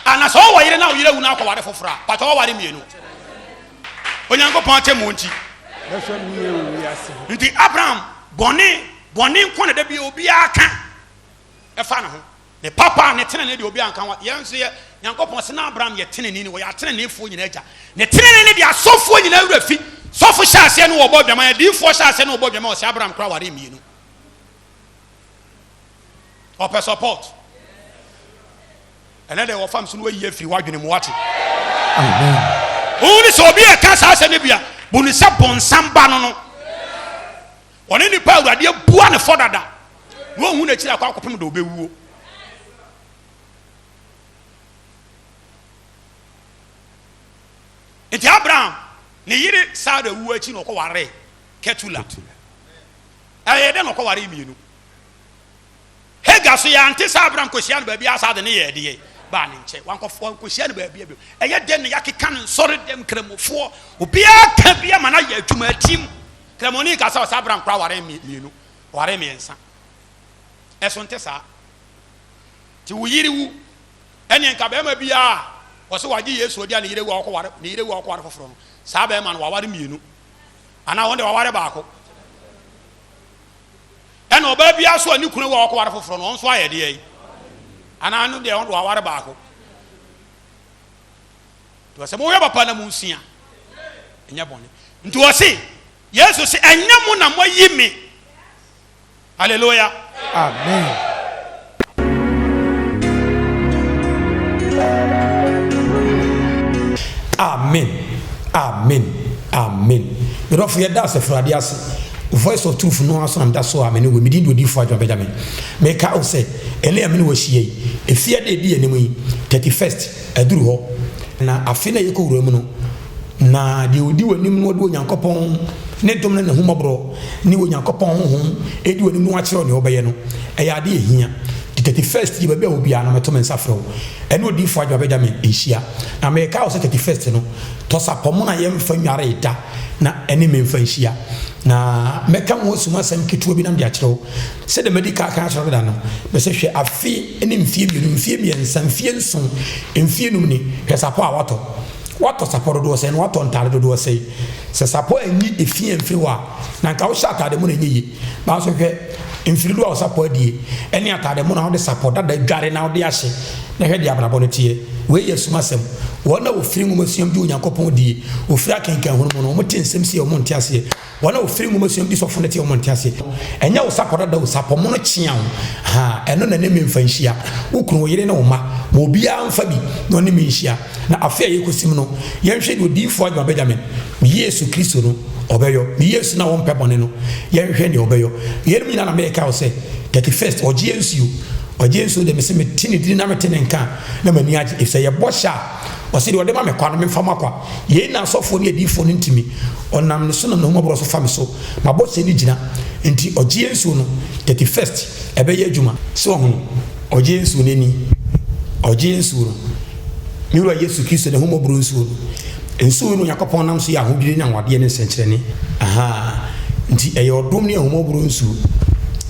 Ah na sɛ ɔwɔ yere na ɔyere awu na akɔware foforɔ a, pakyɛ ɔware mmienu. Onyankopɔn atemmuo nti. Bɛhwɛ no yie wɔ wiase ho. Nti Abraham bɔne, bɔne nko na da bi obiara ka ɛfa ne ho. Ne papa ne tenenee deɛ obiara nka ho. Yɛn nso yɛ, Nyankopɔn se na Abraham yɛ tenenee ni, wɔyɛ ateneneefoɔ nyinaa agya. Ne tenenee ne deɛ asɔfoɔ nyinaa werɛ fi. Sɔfo hyɛ aseɛ ne wɔbɔ adwaman, adiyifoɔ hyɛ aseɛ ne wɔbɔ adwaman, ɔse Abraham koraa waree mmienu. Ɔpɛ support. Ɛnɛ deɛ wɔfam so no wayi afiri w'adwene mu wate. Wohu ne sɛ obi a ɛka saa asɛm no bi a, bu no sɛ bonsam ba no no. Ɔne nipa awurade abua ne fɔ dada. Na ɔhu n'akyiri akɔ akɔpem deɛ ɔbɛwuo. Nti Abraham ne yere Sara wuo akyi na ɔkɔwaree Ketula. Ɛyɛ dɛ na ɔkɔwaree mmienu. Hagar so yɛante sɛ Abraham kɔhyia no baabi a saa de ne yɛɛ deɛ baa ne nkyɛn. Wankɔhyia no baabi bio. Ɛyɛ dɛn na yɛakeka no nsɔre dɛm Nkramofoɔ? Obiara ka bi ama no ayɛ adwuma atim. Kramoni ka sɛ ɔsɛ Abraham koraa ware mmienu, ɔware mmiɛnsa. Ɛso nte saa. Nti wo yere wu, ɛneɛ nka bɛrima biara a ɔsɛ wagye Yesu adi a ne yere wu a ɔkɔware, ne yere wu a ɔkɔware foforɔ no, saa bɛrima no waware mmienu. Anaa wɔn deɛ waware baako. Ɛna ɔbaa biara so a ne kunu awu a ɔkɔware foforɔ no, ɔno nso ayɛ deɛ yi. Anaa no deɛ ɔno waware baako. Nti ɔsɛ moyɛ papa na monsua, ɛnyɛ bɔne. Nti ɔse, Yesu se, ɛnyɛ mo na moayi me. Hallelujah. Amen. Amen Amen Amen Me dɔfo yɛda Asafo Awurade ase Voice of Truth no ara so na meda so a me ne wo yi. Me din de Odiyifoɔ Adwoa Benjamin. Meka wo sɛ ɛnnɛ a me ne wo ahyia yi, efie a ɛdi yɛn anim yi, 31st, aduru hɔ. Na afe no a yɛkɔ wura mu no, na deɛ ɔdi w'anim no ɔde Onyankopɔn ne dom ne n'ahummɔborɔ ne Onyankopɔn honhom redi w'anim na wakyerɛ wo deɛ wobɛyɛ no, ɛyɛ adeɛ a ɛhia. Nti 31st yi, baabi a wɔ biara no, meto me nsa frɛ wo. Ɛne Odiyifoɔ Adwoa Benjamin nhyia. Na meka wo sɛ 31st no, tɔ sapɔmmono a yɛmfa nnwaree da na ɛne me mfa nhyia. Na mɛka ho asumasɛm ketewa bi na mede akyerɛ wo. Sɛdeɛ madi kan aka akyerɛ wo dada no, mese hwɛ afe ne mfeɛ mmienu, mfeɛ mmiɛnsa, mfeɛ nson, mfeɛ num ni, hwɛ sapɔ a woatɔ. Woatɔ sapɔ dodoɔ sɛn na woatɔ ntaade dodoɔ sɛn? Sɛ sapɔ anyi efi amfiri hɔ a, na anka wohyɛ ataade mono ɛnyɛ yie. Nanso hwɛ mfiri dodoɔ a wo sapɔ adie, ɛne ataade mono a wode sapɔ dada dware na wode ahyɛ, na hwɛ deɛ abrabɔ no teɛ. Wei yɛ asumasɛm. Wɔn a wɔfiri nwomasua mu gye Onyankopɔn die, wɔfiri akenkanhunu mu no, wɔte nsɛm sei a wɔnte aseɛ. Wɔn a wɔfiri nwomasua mu di sɔfo no te wɔn nte ase. Ɛnyɛ wo sapɔ dada o, sapɔ mono kyea o, haa, ɛno na ne me mfa nhyia. Wo kunu, wo yere ne wo mma, ma obiara mfa bi na ɔne me nhyia. Na afe a yɛrekɔsim no, yɛnhwɛ deɛ Odiyifoɔ Adwuma Benjamin, me Yesu Kristo no, ɔbɛyɔ. Me Yesu no a ɔmpɛ bɔne no, yɛnhwɛ deɛ ɔbɛyɔ. Yeinom nyinaa na mereka wo sɛ, 31st, ɔgyeɛ nsuo, ɔgyeɛ nsuo deɛ mese mete ne dini na mete ne nka a, na m'ani agye, ɛfiri sɛ ɛyɛ bɔhyɛ a ɔse deɛ ɔde ma me kwa no, memfa ma kwa. Yei na asɔfoɔ ne adiyifoɔ no ntumi. Ɔnam ne so nam n'ahummɔborɔ so fa me so. M'abɔhyɛ no gyina. Enti ɔgyeɛ nsuo no, 31st, ɛbɛyɛ adwuma. So wahunu? Ɔgyeɛ nsuo no ani. Ɔgyeɛ nsuo no. Me Wura Yesu Kristo n'ahummɔborɔ nsuo no. Nsuo yi na Onyankopɔn nam so yɛ ahodwiri ne anwanwadeɛ ne nsɛnkyerɛnne. Ahaa. Nti ɛyɛ ɔdom ne ahummɔborɔ nsuo.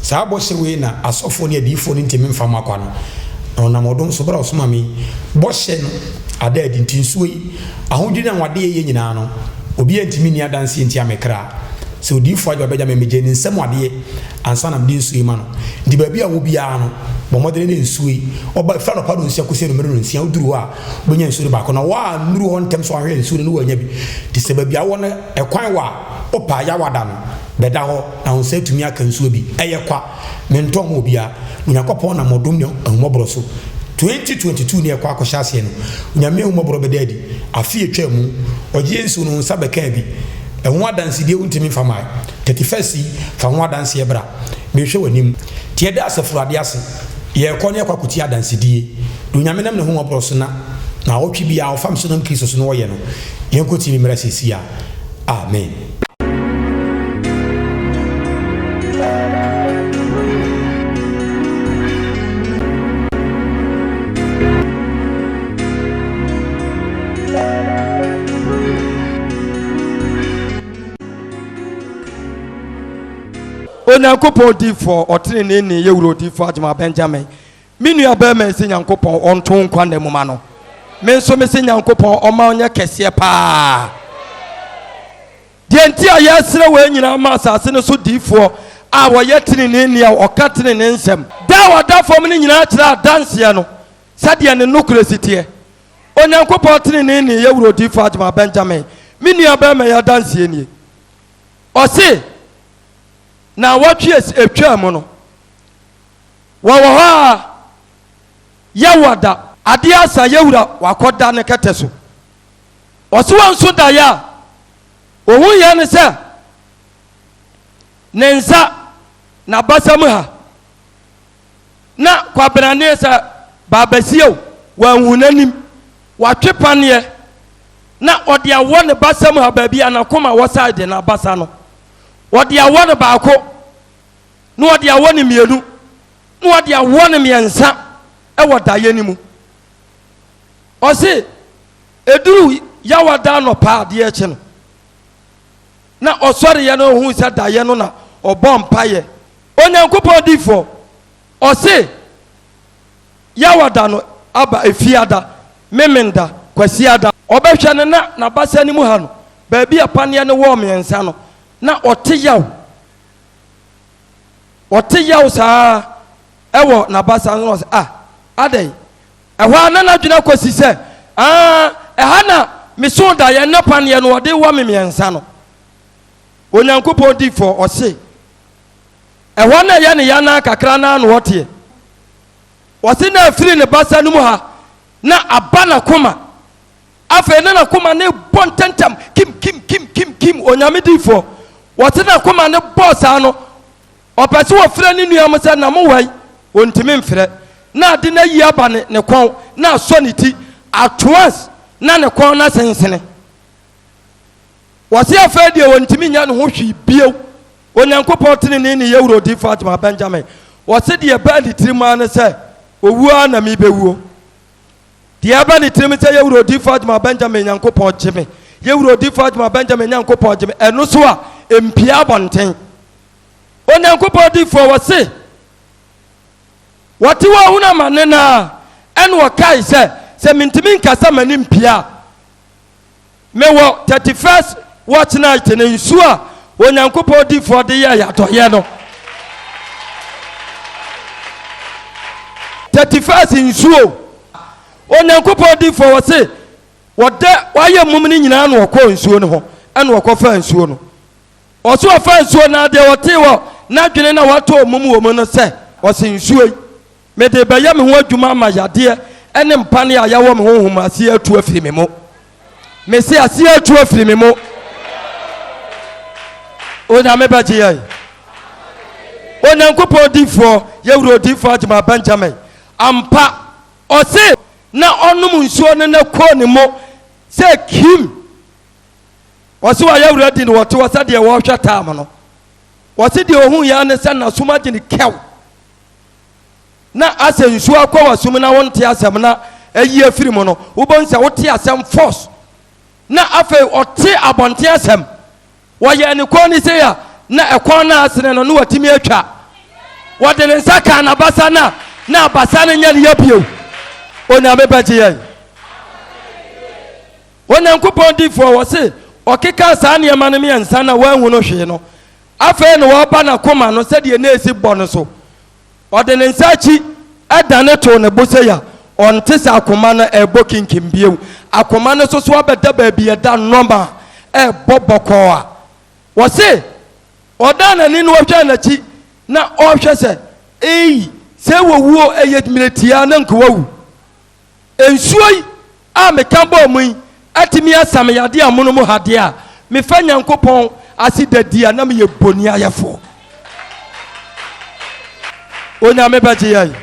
Saa bɔhyɛ wei na asɔfoɔ ne adiyifoɔ no ntumi mfa mma kwa no. Na ɔnam ɔdom so berɛ a ɔsoma me yi, bɔhyɛ no ada adi. Nti nsuo yi, ahodwiri ne anwanwadeɛ yɛ nyinaa no, obiara ntumi nni adanseɛ ntia me kra. Sɛ odiyifoɔ Adwoa bɛgya me, megye ne nsam adeɛ ansa na mede nsuo yi ma no. Nti baabi a wɔ biara no, bɔ mmɔden ne nsuo yi. Ɔba, ɛfiri anɔpa nnɔnsia kɔsi anwummere nnɔnsia, woduru hɔ a, wobɛnya nsuo no baako. Na woannuru hɔ ntɛm sɛ woahwɛ nsuo no na woannya bi. Nti sɛ baabi a wowɔ no ɛkwan wɔ a, wopɛ a, Yawada no, bɛda hɔ na wo nsa atumi aka nsuo bi. Ɛyɛ kwa. Mentɔn ma obiara. Onyankopɔn nam ɔdom ne ahummɔborɔ so. 2022 ne ɛkɔ akɔhyɛ aseɛ no, Onyame ahummɔborɔ bɛda adi. Afe a ɛtwaa mu, ɔgyeɛ nsuo no, wo nsa bɛkaa bi. Ɛho adansedie wontumi mfa mmae. 31st yi, fa ho adanseɛ bra. Mehwɛ w'anim. Nti yɛda Asafo Awurade ase. Yɛrekɔ ne yɛkɔ akɔtie adansedie. Deɛ Onyame nam n'ahummɔborɔ so na naawɔtwe biara ɔfa me so nam Kristo so na ɔyɛ no, yɛnkɔtie bi mmra seesei ara. Amen. Onyankopɔn odiyifoɔ ɔteneneeni yɛ wura odiyifoɔ Agyemang Benjamin Me nua barima yi se Nyankopɔn ɔnto wo nkwa nna mu ma no. Me nso me se Nyankopɔn ɔma ɔnyɛ kɛseɛ paa. Deɛ nti a yɛresrɛ wei nyinaa ma asase no so diifoɔ a wɔyɛ teneneeni a ɔka tenenee nsɛm. Da a ɔda fam no nyinaa kyerɛ adanseɛ no sɛdeɛ ne nokorɛ si teɛ. Onyankopɔn teneneeni yɛ wura odiyifoɔ Agyemang Benjamin, me nua barima yi adanseɛ nie. Ɔse, Naawɔtwe a ɛtwaa mu no, Wɔwɔ hɔ a, Yehowa da. Adeɛ asa yɛwura wakɔda ne kɛtɛ so. Ɔse wɔn nso daeɛ a ɔhuiɛ ne sɛ ne nsa n'abasa mu ha na kwabenaneɛ sɛ baabasie o wanhu n'anim watwe paneɛ na ɔde awɔ ne basa mu ha baabi a n'akoma wɔ side n'abasa no ɔde awɔ no baako na ɔde awɔ no mmienu, na ɔde awɔ no mmiɛnsa wɔ daeɛ no mu. Ɔse ɛduru Yawada anɔpa adeɛ akyi no, na ɔsɔreeɛ no ɔhuu sɛ daeɛ no na ɔbɔ mpaeɛ. Onyankopɔn difoɔ, ɔse Yawada no aba Efiada, Memenda, Kwasiada. Ɔbɛhwɛ no na n'abasa no mu ha no, baabi a paneɛ no wɔɔ mmiɛnsa no, na ɔte yaw. Ɔte yaw saa ara wɔ n'abasa so na ɔsɛ, ah, adɛn? Ɛhɔ ara na n'adwene akɔsi sɛ, ah, ɛha na mesoo daeɛ na paneɛ no ɔde wɔ me mmiɛnsa no. Onyankopɔn difoɔ ɔse, ɛhɔ na ɛyɛ ne ya naa kakra naa na ɔteɛ. Ɔse na afiri ne basa no mu ha na aba n'akoma. Afei na n'akoma no rebɔ ntɛmntɛm, kim, kim, kim, kim, kim, Onyame diyifoɔ. Wɔse n'akoma no bɔɔ saa no, ɔpɛ sɛ ɔfrɛ ne nua mo sɛ, na mo wai? Ɔntumi mfrɛ. Na ade no ayi aba ne ne kɔn, na asɔ ne ti, at once na ne kɔn no asensene. Wɔse afei deɛ ɔntumi nyɛ ne ho hwee bio. Onyankopɔn tenenee ne yɛwura odiyifoɔ Agyeman Benjamin. Wɔse deɛ ɛbaa ne tirim ara ne sɛ, owuo ara na merebɛwuo. Deɛ ɛba ne tirim sɛ, Yɛwura odiyifoɔ Agyeman Benjamin Nyankopɔn gye me. Yɛwura odiyifoɔ Agyeman Benjamin Nyankopɔn gye me. Ɛno so a, ɛmpue abɔnten. Onyankopɔn diyifoɔ, wɔse, wɔte hɔ rehunu amane no ara, ɛna ɔkae sɛ, sɛ mentumi nkasa m'ani mpue a, Mewɔ 31st watch night no nsuo a Onyankopɔn difoɔ de yɛɛ adɔeɛ no. 31st nsuo Onyankopɔn difoɔ wɔ se wɔdɛ wayɛ mum no nyinaa na ɔkɔɔ nsuo no ho ɛna ɔkɔfaa nsuo no. Ɔse ɔfaa nsuo no adeɛ ɔtee wɔ n'adwene na watɔ mum wɔ mu no sɛ ɔse nsuo yi Mede rebɛyɛ me ho adwuma ama yadeɛ ne mpane a yɛawɔ me honhom aseɛ atu afiri me mu. Mese aseɛ atu afiri me mu. Onyame bɛgye yɛn. Onyankopɔn difoɔ, yɛwura odifoɔ Agyemang Benjamin, ampa ɔse na ɔnom nsuo no na kɔɔ ne mu sɛ kim. Ɔse wayɛ ready na ɔte hɔ sɛdeɛ wɔrehwɛ time no. Ɔse deɛ ɔhu yɛ ne sɛ n'asom agye ne kɛw. Na asɛ nsuo akɔ w'asom na wonte asɛm na ayi afiri mu no, wobɛhu sɛ wote asɛm force. Na afei ɔte abɔnten asɛm. Wɔyɛɛ ne kɔn ni sei a, na ɛkɔn no asene no na watumi atwa. Wɔde ne nsa kaa n'abasa no a, na abasa no nyɛ ne ya bio. Onyame bɛgye yɛn. Onyankopɔn difoɔ wɔse ɔkekaa saa nneɛma no mmiɛnsa na wanhu no hwee no, Afei na ɔreba n'akoma no sɛdeɛ na ɛsi bɔ no so. Ɔde ne nsa akyi dane too ne bo sei a, ɔnte sɛ akoma no rebɔ kinkim bio. Akoma no nso so abɛda baabi a ɛda nɔma a ɛrebɔ bɔkɔɔ a. Ɔse ɔdan n'ani na ɔhwɛɛ n'akyi na ɔrehwɛ sɛ, Ei, sɛ wɔwuo ɛyɛ mmerɛ tiaa na nka wawu. Nsuo yi a meka bɔɔ mu yi atumi asa me yadeɛ amono mu ha deɛ a, mefa Nyankopɔn ase da di a na meyɛ boniayɛfoɔ. Onyame bɛgye yɛn.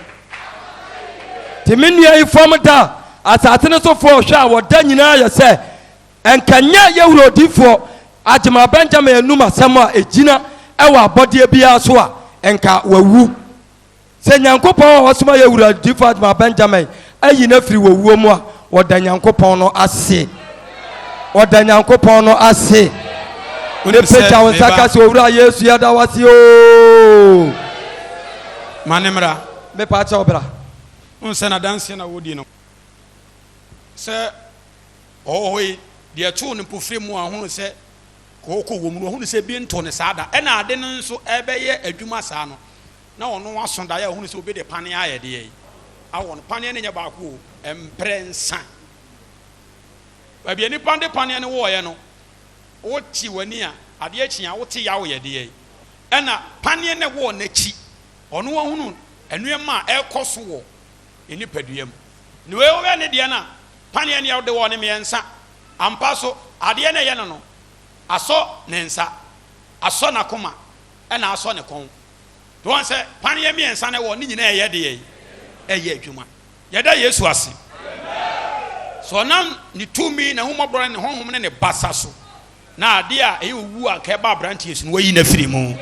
Nti me nua yi fam da a asase no sofoɔ hwɛ a wɔda nyinaa yɛ sɛ nka nyɛ yɛwura odiyifoɔ Agyemang Benjamin anum asɛm a ɛgyina wɔ abɔdeɛ biara so a nka wawu. Sɛ Nyankopɔn a ɔasoma yɛ Wura Difo Adma Benjamin ayi no afiri owuo mu a, wɔda Nyankopɔn no ase. Wɔda Nyankopɔn no ase. Wonim sɛ Pagya wo me nsa ba. ka sɛ, Owura Yesu, yɛda wo ase oo. Ma ne mmra. Mepa kyɛw bra. Wohu sɛ n'adanseɛ na wɔdi no sɛ ɔwɔ hɔ yi, deɛ ɛtoo no mpofire mu a ɔhunu sɛ kɔɔkɔ wɔ mu no, ɔhunu sɛ bi ntoo no saa da. Ɛna ade no nso ɛbɛyɛ adwuma saa no, na ɔno aso daeɛ a ɔhunu sɛ obi de paneɛ ayɛ deɛ awɔ no. Paneɛ no nyɛ baako o, mprɛnsa. Baabi a nipa de paneɛ no wɔɔyɛ no, wote w'ani a, adeɛ kye a wote yaw yɛ deɛ. Ɛna paneɛ no ɛwɔɔ n'akyi, ɔno ahunu nneɛma a ɛrekɔ so wɔ ne nipadua mu. Na wei wohwɛ ne deɛ no a, paneɛ no yɛde wɔɔ no mmiɛnsa. Ampa so, adeɛ no ɛyɛ no no, asɔ ne nsa, asɔ n'akoma, ɛna asɔ ne kɔn. To wɔn sɛ paneɛ mmiɛnsa na ɛwɔ ne nyinaa ɛyɛ deɛ ɛyɛ adwuma. Yɛda Yesu ase sɛ ɔnam ne tumi, n'ahummɔborɔ ne ne honhom ne ne basa so na adeɛ a ɛyɛ owu a nka ɛba aberanteɛ so no wayi no afiri mu.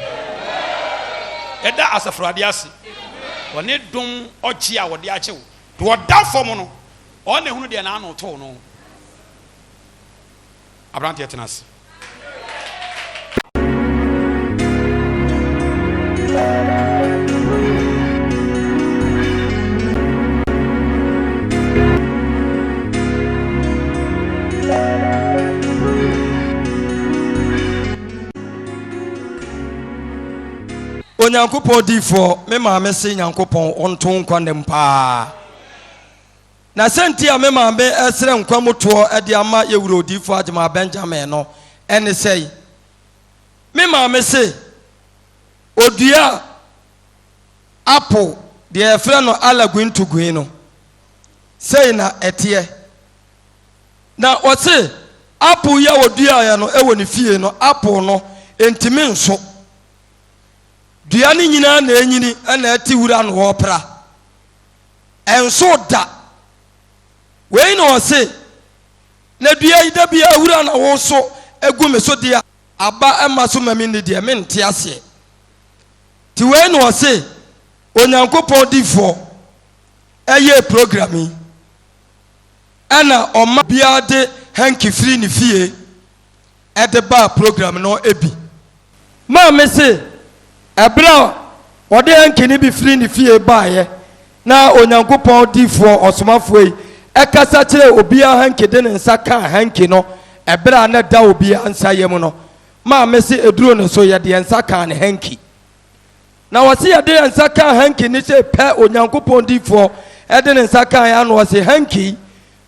Yɛda Asafo Awurade ase wɔ ne dom ɔgye a wɔde agye wo. Deɛ ɔda fam no, ɔno na ehunu deɛ n'ano too no. Aberanteɛ tena ase. Onyankopɔn difoɔ, me maame se Nyankopɔn ɔnto wo nkwa nna mu paa. Na sɛ nti a me maame resrɛ nkwa mu toɔ de ama yɛ wura odiyifoɔ Agyeman Benjamin no ne sɛi, Me maame se ɔdua apple, deɛ yɛfrɛ no alaguintugui no, sei na ɛteɛ. Na ɔse apple yi a ɔduaeɛ no wɔ ne fie no, apple no ntumi nso. Dua no nyinaa na ɛnyini na ɛte wura na ɔrepra. Ɛnso da. Wei na ɔse, na dua yi da biara wura na woso gu me so deɛ aba mma so ma menni deɛ, mente aseɛ. Nti wei na ɔse Onyankopɔn difoɔ ɛyɛɛ program yi ɛna ɔma biara de hanky firi ne fie ɛde baa program no bi. Maame se ɛberɛ a ɔde hanky no bi firi ne fie baeɛ na Onyankopɔn difoɔ ɔsomafoɔ yi ɛkasa kyerɛɛ obiara hanky de ne nsa kaa hanky no ɛberɛ a na ɛda obiara nsa yam no, maame se ɛduruu ne so yɛde yɛn nsa kaa ne hanky. Na ɔse yɛde yɛn nsa kaa hanky no sei pɛ Onyankopɔn difoɔ de ne nsa kaeɛ a na ɔse hanky yi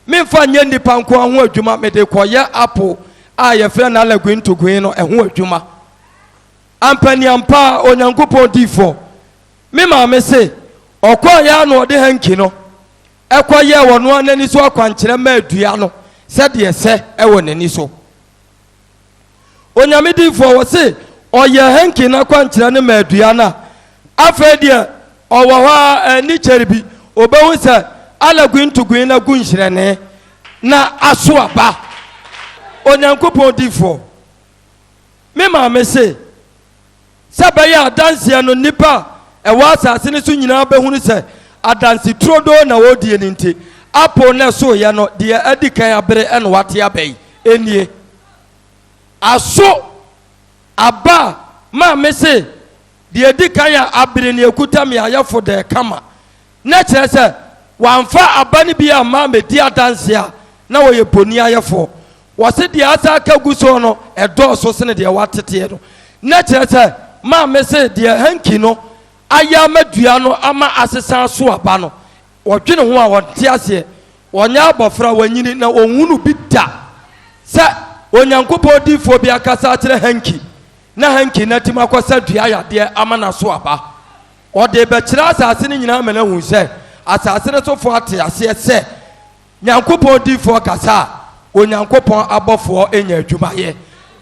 memfa nyɛ nnipa nko ara ho adwuma mede kɔyɛ apple a yɛfrɛ no alaguintoguin no ɛho adwuma. Ampaniampa ara Onyankopɔn difoɔ me maame se ɔkɔeɛ a na ɔde hanky no ɛkɔyɛɛ ɔno ara n'ani so akwankyerɛ maa dua no sɛdeɛ ɛsɛ wɔ n'ani so. Onyame difoɔ wɔse ɔyɛɛ hanky no akwankyerɛ no maa dua no a, afei deɛ ɔwɔ hɔ ara anni kyɛre bi ɔbɛhu sɛ alaguintuguin no agu nhyerɛnee na aso aba. Onyankopɔn difoɔ, me maame se, sɛ ɛbɛyɛ adanseɛ no nnipa a ɛwɔ asase no so nyinaa bɛhunu sɛ adanse turodoo na wɔredie no nti, apple no ɛsoeɛ no deɛ adi kan abere na wate aba yi nie. Aso aba a maame se deɛ ɛdi kan a abere ne ɛkuta me ayɛ fodɛɛ kama. Na kyerɛ sɛ wamfa aba no bi amma ammɛdi adanseɛ a, na wɔyɛ boniayɛfoɔ. Wɔse deɛ asa aka gu soɔ no ɛdɔɔso sene deɛ wateteɛ no. Na kyerɛ sɛ maame se deɛ hanky no ayɛ ama dua no ama asesa aso aba no, wɔdwene ho a wɔnte aseɛ. Ɔnyɛ abɔfra, wanyini, na ɔnhunu bi da sɛ Onyankopɔn difoɔ bi akasa akyerɛ hanky na hanky no atumi akɔsa dua yadeɛ ama no aso aba. Ɔde rebɛkyerɛ asase no nyinaa ama no ahu sɛ asase no sofoɔ ate aseɛ sɛ Nyankopɔn difoɔ kasa a, Onyankopɔn abɔfoɔ nya adwuma yɛ.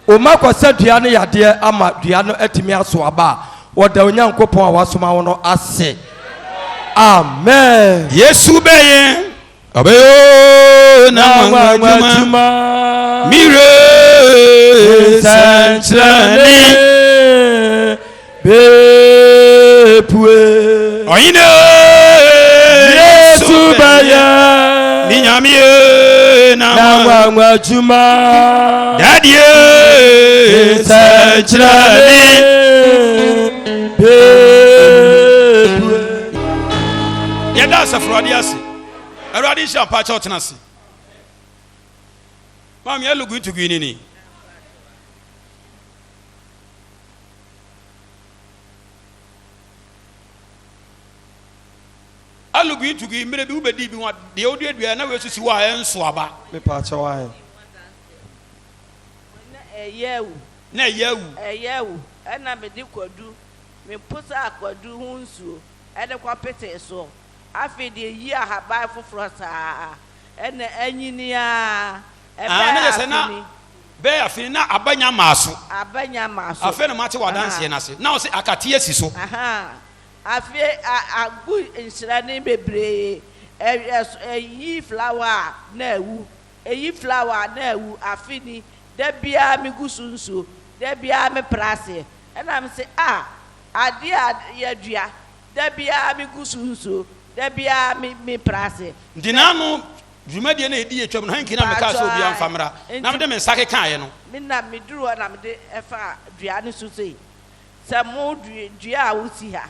Oma kɔsa dua no yadeɛ ama dua no atumi aso aba a, wɔda Onyankopɔn a wasoma wo no ase. Amen. Yesu bɛyɛ ɔbɛyɛ na nwanwa adwuma mire nsɛnkyerɛnne bepue. Ɔhene Yesu bɛyɛ ne nyame na nwanwa adwuma dadie nsɛnkyerɛnne bepue. Yɛda asafo Awurade ase. Awurade nhyira mpa kyɛw tena ase. Maame alugu ntugui nini. Alugui ntugui mmerɛ bi wobɛdii bi ho a deɛ woduaduaeɛ na woasusi hɔ a ɛnso aba. Mepaakyɛw ae. Na ɛyɛ awu. Na ɛyɛ awu. Ɛyɛ awu. Ɛna mede kwadu, meposaa kwadu ho nsuo de kɔpetee soɔ. Afei deɛ ɛyi ahaban foforɔ saa ara, ɛna anyini ara. Ah, na Ɛbɛyɛ kyerɛ sɛ na afe ni. bɛyɛ afe ni na aba nya mmaa so. Aba nya mmaa so. Afei na mate w'adanseɛ no ase. Na wo se akate asi so. Ahaa. Afei a agu nhyerɛne bebree. Ɛ, ɛso, ɛyi flower a, na awu. Ɛyi flower a, na awu. Afe ni. Da biara megu so nsuo. Da biara mepra aseɛ. Ɛna mese, ah, adeɛ a yɛadua, da biara megu so nsuo, da biara me, mepra aseɛ. Nti n'ano Dwumadie no a ɛdii atwam no, hanky no a mekaa sɛ obiara mfa mmra na mede me nsa kekaeɛ no. Me na meduruu hɔ na mede faa dua no so sei, Sɛ mo dua a wosi ha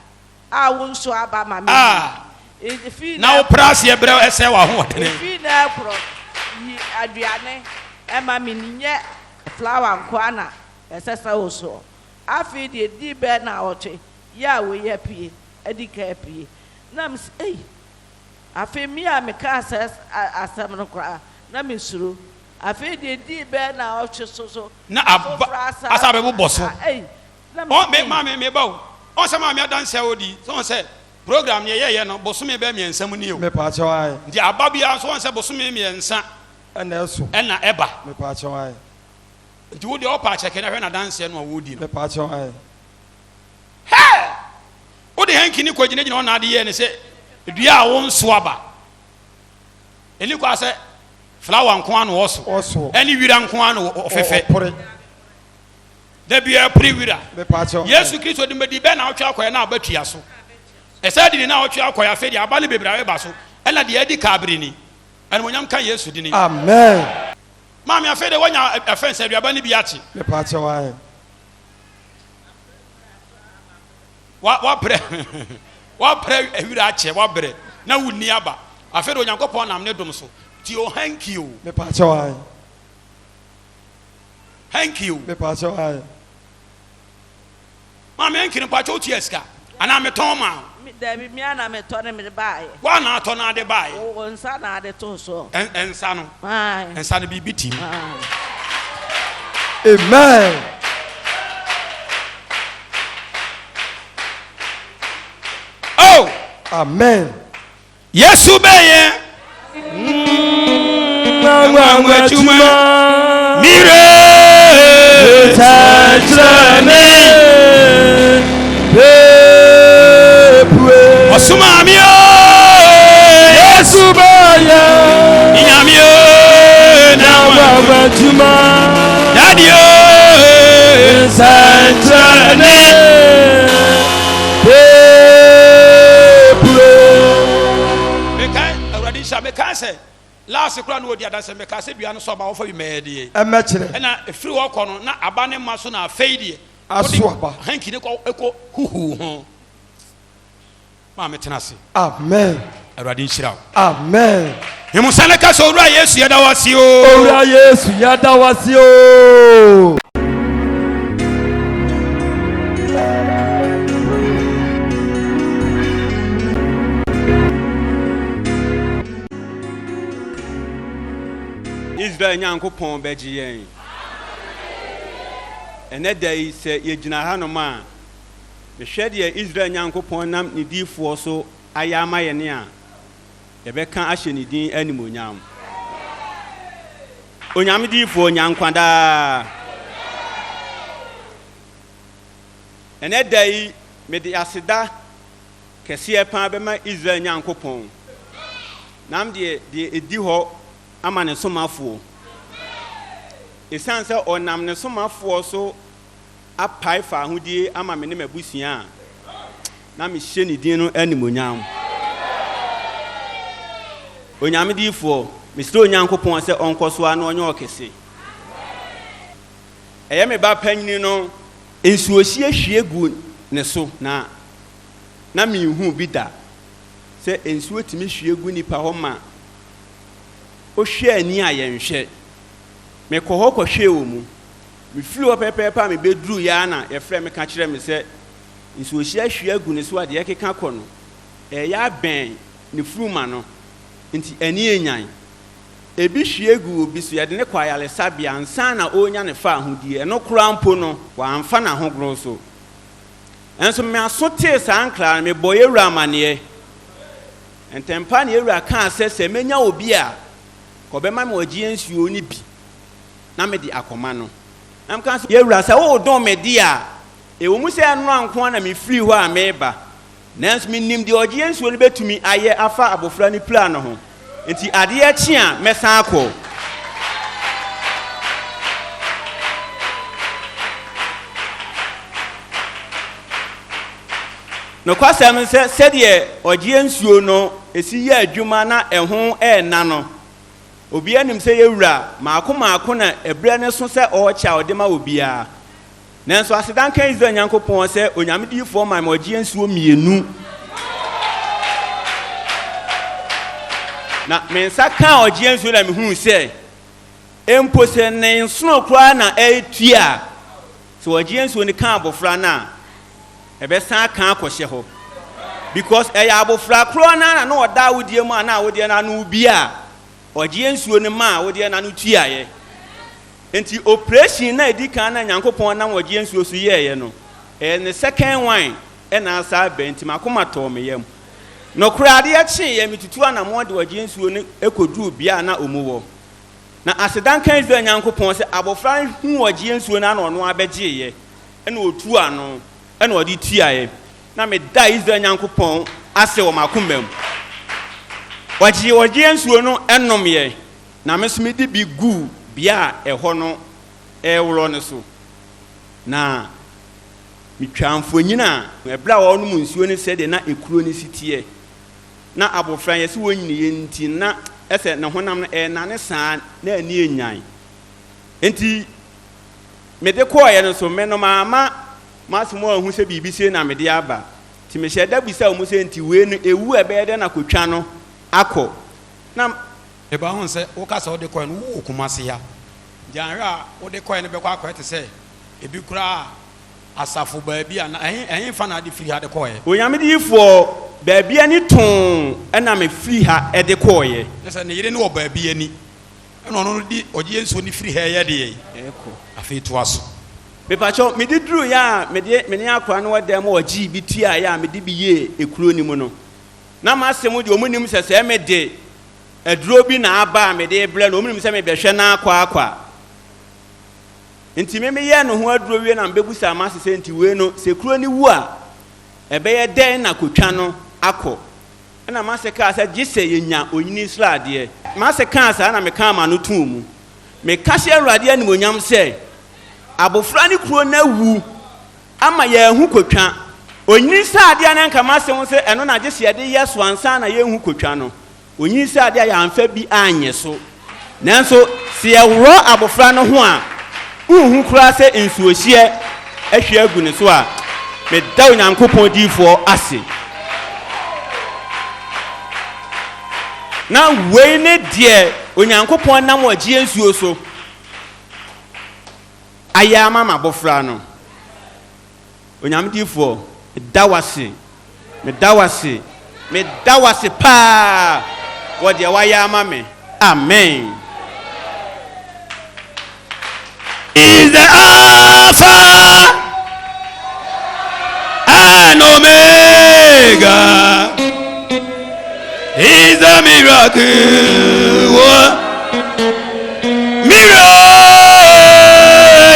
a wonso aba ma me yi, efi Na wopra aseɛ berɛ ɛsɛe w'ahoɔdene. Efi nnɛ rekorɔ, yi aduane ma me nyɛ flower nko ara na ɛsɛ sɛ wosoɔ. Afei deɛ ɛdii bɛyɛ nnawɔtwe yi a wei apue, adi kan apue. Na mese, Ei! Afei me a mekaa saa asɛm no koraa, na mesuro. Afei deɛ ɛdii bɛyɛ nnawɔtwe so so, Na aba foforɔ asa asa abɛbobɔ so. Ei, na Ɔn, mese, me, ei. maame, meba o. Ɔn sɛ maame adanse a ɔdi, sɛ ɔn sɛ program neɛ yɛyɛ no bosome bɛyɛ mmiɛnsa mu nie o. Mepaakyɛw ae. Nti aba biara nso ɔn sɛ bosome mmiɛnsa. Ɛna ɛso. Ɛna ɛba. Mepaakyɛw ae. Nti wo deɛ ɔpa akyɛkɛ na hwɛ n'adanseɛ no a wɔredi no. Mepaakyɛw ae. Hɛɛ! Wode hanky no kɔgyinagyina hɔ na ade yɛɛ no sɛ dua a wonso aba. Ɛni kwa sɛ flower nko ara na ɔso. Ɛne wira nko ara na ɔfɛfɛ. Da biara pere wira. Yesu Kristo de madi bɛn na ɔtwe akɔɛ na aba tua so. Ɛsɛ de ni na ɔtwe akɔɛ afei deɛ aba no bebree abɛba so. Ɛna deɛ adi ka abere ni. Animonyam ka Yesu dini. Amen. Maame afei deɛ wanya ɛfɛn sɛ aduaba no bi akye. Mepaakyɛw ayɛ. Wa wabrɛ wabrɛ awira akyɛ wabrɛ na wunni aba afei de Onyankopɔn nam ne dom so ti o hanky o. Mepaakyɛw ae. Hanky o. Mepaakyɛw ae. Maame hanky no mpaakyɛw tua sika anaa metɔn maa wo. Dabi me ara na metɔ ne mede baeɛ. Woa na atɔ na ade baeɛ. Wo nsa na ade too soɔ. Nsa no. Nsa no biribi tim. Amen. Oh. Amen. Yesu bɛyɛ. Nwanwa adwuma. Mire. Sɛnkyerɛnne. Bepue. Ɔsomaa mi o. Yesu bɛyɛ. Nyame o. Nwanwa adwuma. Daddy o. Sɛnkyerɛnne. Bepue. Mekae Awurade nhyira mekae sɛ last koraa na ɔdi adanse mekae sɛ dua no so aba wɔfa bi mɛyɛ deɛ. Ɛmɛkyerɛ. Ɛna ɛfiri hɔ kɔ no na aba ne ma so na afei deɛ. Aso aba. Hanky ne kɔ ɛkɔ huhuu ho. Maame tena ase. Amen. Awurade nhyira wo. Amen. Himusa ne ka sɛ Owura Yesu yɛda wo ase o. Owura Yesu yɛda wo ase o. Israel Nyankopɔn bɛgye yɛn. Ɛnnɛ da yi, sɛ yɛgyina hanom a, mehwɛ deɛ Israel Nyankopɔn nam ne diyifoɔ so ayɛ ama yɛn a, yɛbɛka ahyɛ ne din animuonyam. Onyame diyifoɔ, nya nkwa daa. Ɛnnɛ da yi, mede aseda kɛseɛ paa bɛma Israel Nyankopɔn, nam deɛ deɛ ɛdi hɔ ama ne somafoɔ. Ɛsiane sɛ ɔnam ne somafoɔ so apae faahodie ama me ne m'abusua a, na mehyɛ ne din no animuonyam. Onyame diyifoɔ, mesrɛ Onyankopɔn sɛ ɔnkɔ so ara na ɔnyɛ ɔkɛse. Ɛyɛ me ba panyini no nsuohyeɛ hwie gu ne so, na na menhuu bi da sɛ nsuo tumi hwie gu nipa hɔ ma wohwɛ ani a yɛnhwɛ. Mekɔ hɔ kɔhwɛɛ wɔ mu. Mefiri hɔ pɛpɛɛpɛ a mebɛduruiɛ ara na yɛfrɛɛ me ka kyerɛɛ me sɛ nsuohyeɛ ahwie agu ne so a deɛ ɛkeka kɔ no, ɛreyɛ abɛn ne funuma no, nti ani renyan. Ebi hwie gu obi so, yɛde no kɔ ayaresabea ansa na ɔrenya ne faahodie. Ɛno koraa mpo no, wamfa n'ahogoro so. Nanso m'aso tee saa nkra no, mebɔɔ yɛn wura amanneɛ. Ntɛmpa na yɛn wura kaa sɛ sɛ menya obi a, ɔbɛma me ɔgyeɛ nsuo no bi na mede akɔma no. Na mekaa sɛ, Yɛn wura, sɛ woredom me deɛ a, ɛwɔ mu sɛ ɛnora nko ara na mefirii hɔ a mereba, nanso menim deɛ ɔgyeɛ nsuo no bɛtumi ayɛ afa abɔfra no pira no ho, enti adeɛ kye a, mɛsan akɔ. Nokwasɛm ne sɛ, sɛdeɛ ɔgyeɛ nsuo no si yɛ adwuma na ɛho renna no, obiara nim sɛ yɛn Wura mmaako mmaako na ɛberɛ no so sɛ ɔrekyɛ a ɔde ma obiara. Nanso aseda nka Israel Nyankopɔn sɛ Onyame diyifoɔ maa me ɔgyeɛ nsuo mmienu. Na me nsa kaa ɔgyeɛ nsuo na mehuu sɛ mpo sɛ ne nsono koraa na ɛretua a, sɛ ɔgyeɛ nsuo no ka abɔfra no a, ɛbɛsan aka akɔhyɛ hɔ. Because ɛyɛ abɔfra korɔ no ara na na ɔda awodeɛ mu a na awodeɛ no ano bi a ɔgyeɛ nsuo no maa awodeɛ no ano tuaeɛ. Nti operation no a ɛdi kan na Nyankopɔn nam ɔgyeɛ nsuo so yɛeɛ no, ɛyɛ ne second one na asa aba nti m'akoma tɔɔ me yam. Nokorɛ adeɛ kyeeɛ metutuu anammɔn de ɔgyeɛ nsuo no kɔduruu bea a na ɔmu wɔ. Na aseda nka Israel Nyankopɔn sɛ abɔfra no huu ɔgyeɛ nsuo no ara na ɔno ara bɛgyeeɛ, ɛna ɔtuu ano, ɛna ɔde tuaeɛ. Na medaa Israel Nyankopɔn ase wɔ m'akoma mu. Ɔgyee ɔgyeɛ nsuo no nomeɛ, na me nso mede bi guu bea a ɛhɔ no reworɔ no so. Na metwaa mfonyin a ɛberɛ a wɔrenom nsuo no sɛdeɛ na ekuro no si teɛ. Na abɔfra no, yɛse ɔnyiniiɛ nti na ɛsɛ ne honam no ɛrenane saa na ani renyan. Enti mede kɔeɛ no so, me no mamma m'asom anhu sɛ biribi sei na mede aba. Nti mehyɛɛ da bisaa wɔn sɛ, Nti wei no ɛwu a ɛbɛyɛ dɛn na kɔtwa no akɔ? Na. Meba ho sɛ woka sɛ wode kɔe no wowɔ Kumasi ha nti anhwɛ a wode kɔe no bɛkɔ akɔyɛ te sɛ ebi koraa a asafo baabi a na ɛhe ɛhefa na ade firi ha de kɔeɛ? Onyame diyifoɔ, baabi ani too na me firi ha de kɔeɛ. Kyerɛ sɛ ne yere no wɔ baabi ani ɛna ɔno no de ɔgye nsuo no firi ha ɛyɛ deɛn? Ɛkɔ. Afei toa so. Mepakyɛw, mede duruiɛ a mede me ne akora no wɔ dan mu a ɔgyee bi tuaeɛ a mede bi yɛɛ ekuro no mu no, na m'asɛm deɛ wɔn nim sɛ sɛ mede aduro bi na aba a mede rebrɛ no, wɔn nim sɛ mebɛhwɛ no akwaakwa. Nti me meyɛɛ ne ho aduro wie na mebɛbusaa m'ase sɛ nti wei no sɛ kuro no wu a ɛbɛyɛ dɛn na kotwa no akɔ? Ɛna m'ase kaa sɛ gye sɛ yɛnya onyini sradeɛ. M'ase kaa saa na mekaa m'ano too mu. Meka hyɛ Awurade animuonyam sɛ abofra no kuro no awu ama yɛahu kotwa. Onyini sradeɛ a na nka m'ase ho sɛ ɛno na gye sɛ yɛde yɛ so ansa na yɛahu kotwa no. Onyin sɛ ade a yɛamfa bi anyɛ so. Nanso sɛ yɛworɔ abofra no ho a, wunhu koraa sɛ nsuohyeɛ ahwie agu ne so a, meda Onyankopɔn diyifoɔ ase. Na wei ne deɛ Onyankopɔn nam ɔgyeɛ nsuo so ayɛ ama m'abofra no. Onyame difoɔ, meda wo ase, meda wo ase, meda wo ase paa wɔ deɛ wayɛ ama me. Amen. Is the Alpha and Omega. Is the miracle. Miracle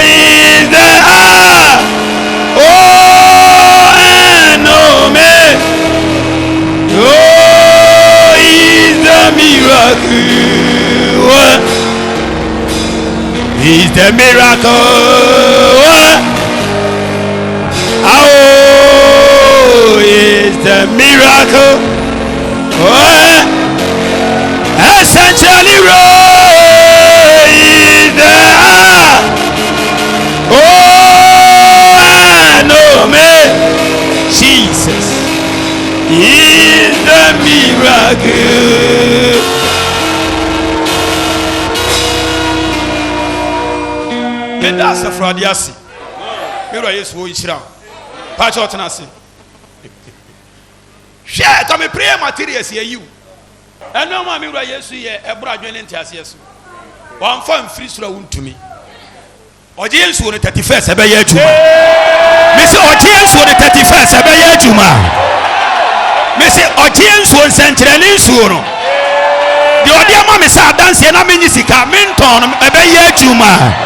is the Alpha and Omega. Oh, is the miracle. Is the miracle. Oh, is the miracle. Oh, essentially is the Oh, and Omega. Jesus is the miracle. Meda asafo Awurade ase. Me wura Yesu ɔnhyira wo. Paakyɛ ɔtena ase. Hwɛ, ka me prayer materials yɛ yiw. Ɛnneɛma a me wura Yesu yɛ ɛboro adwene ne nteaseɛ so. Wamfa mfiri soro a wontumi. Ɔgye yɛn nsuo no 31st ɛbɛyɛ adwuma. Mese ɔgye yɛn nsuo no 31st ɛbɛyɛ adwuma. Mese ɔgye yɛn nsuo nsɛnkyerɛnne nsuo no. Deɛ ɔde ama me sɛ adanseɛ na menye sika mentɔn no ɛbɛyɛ adwuma.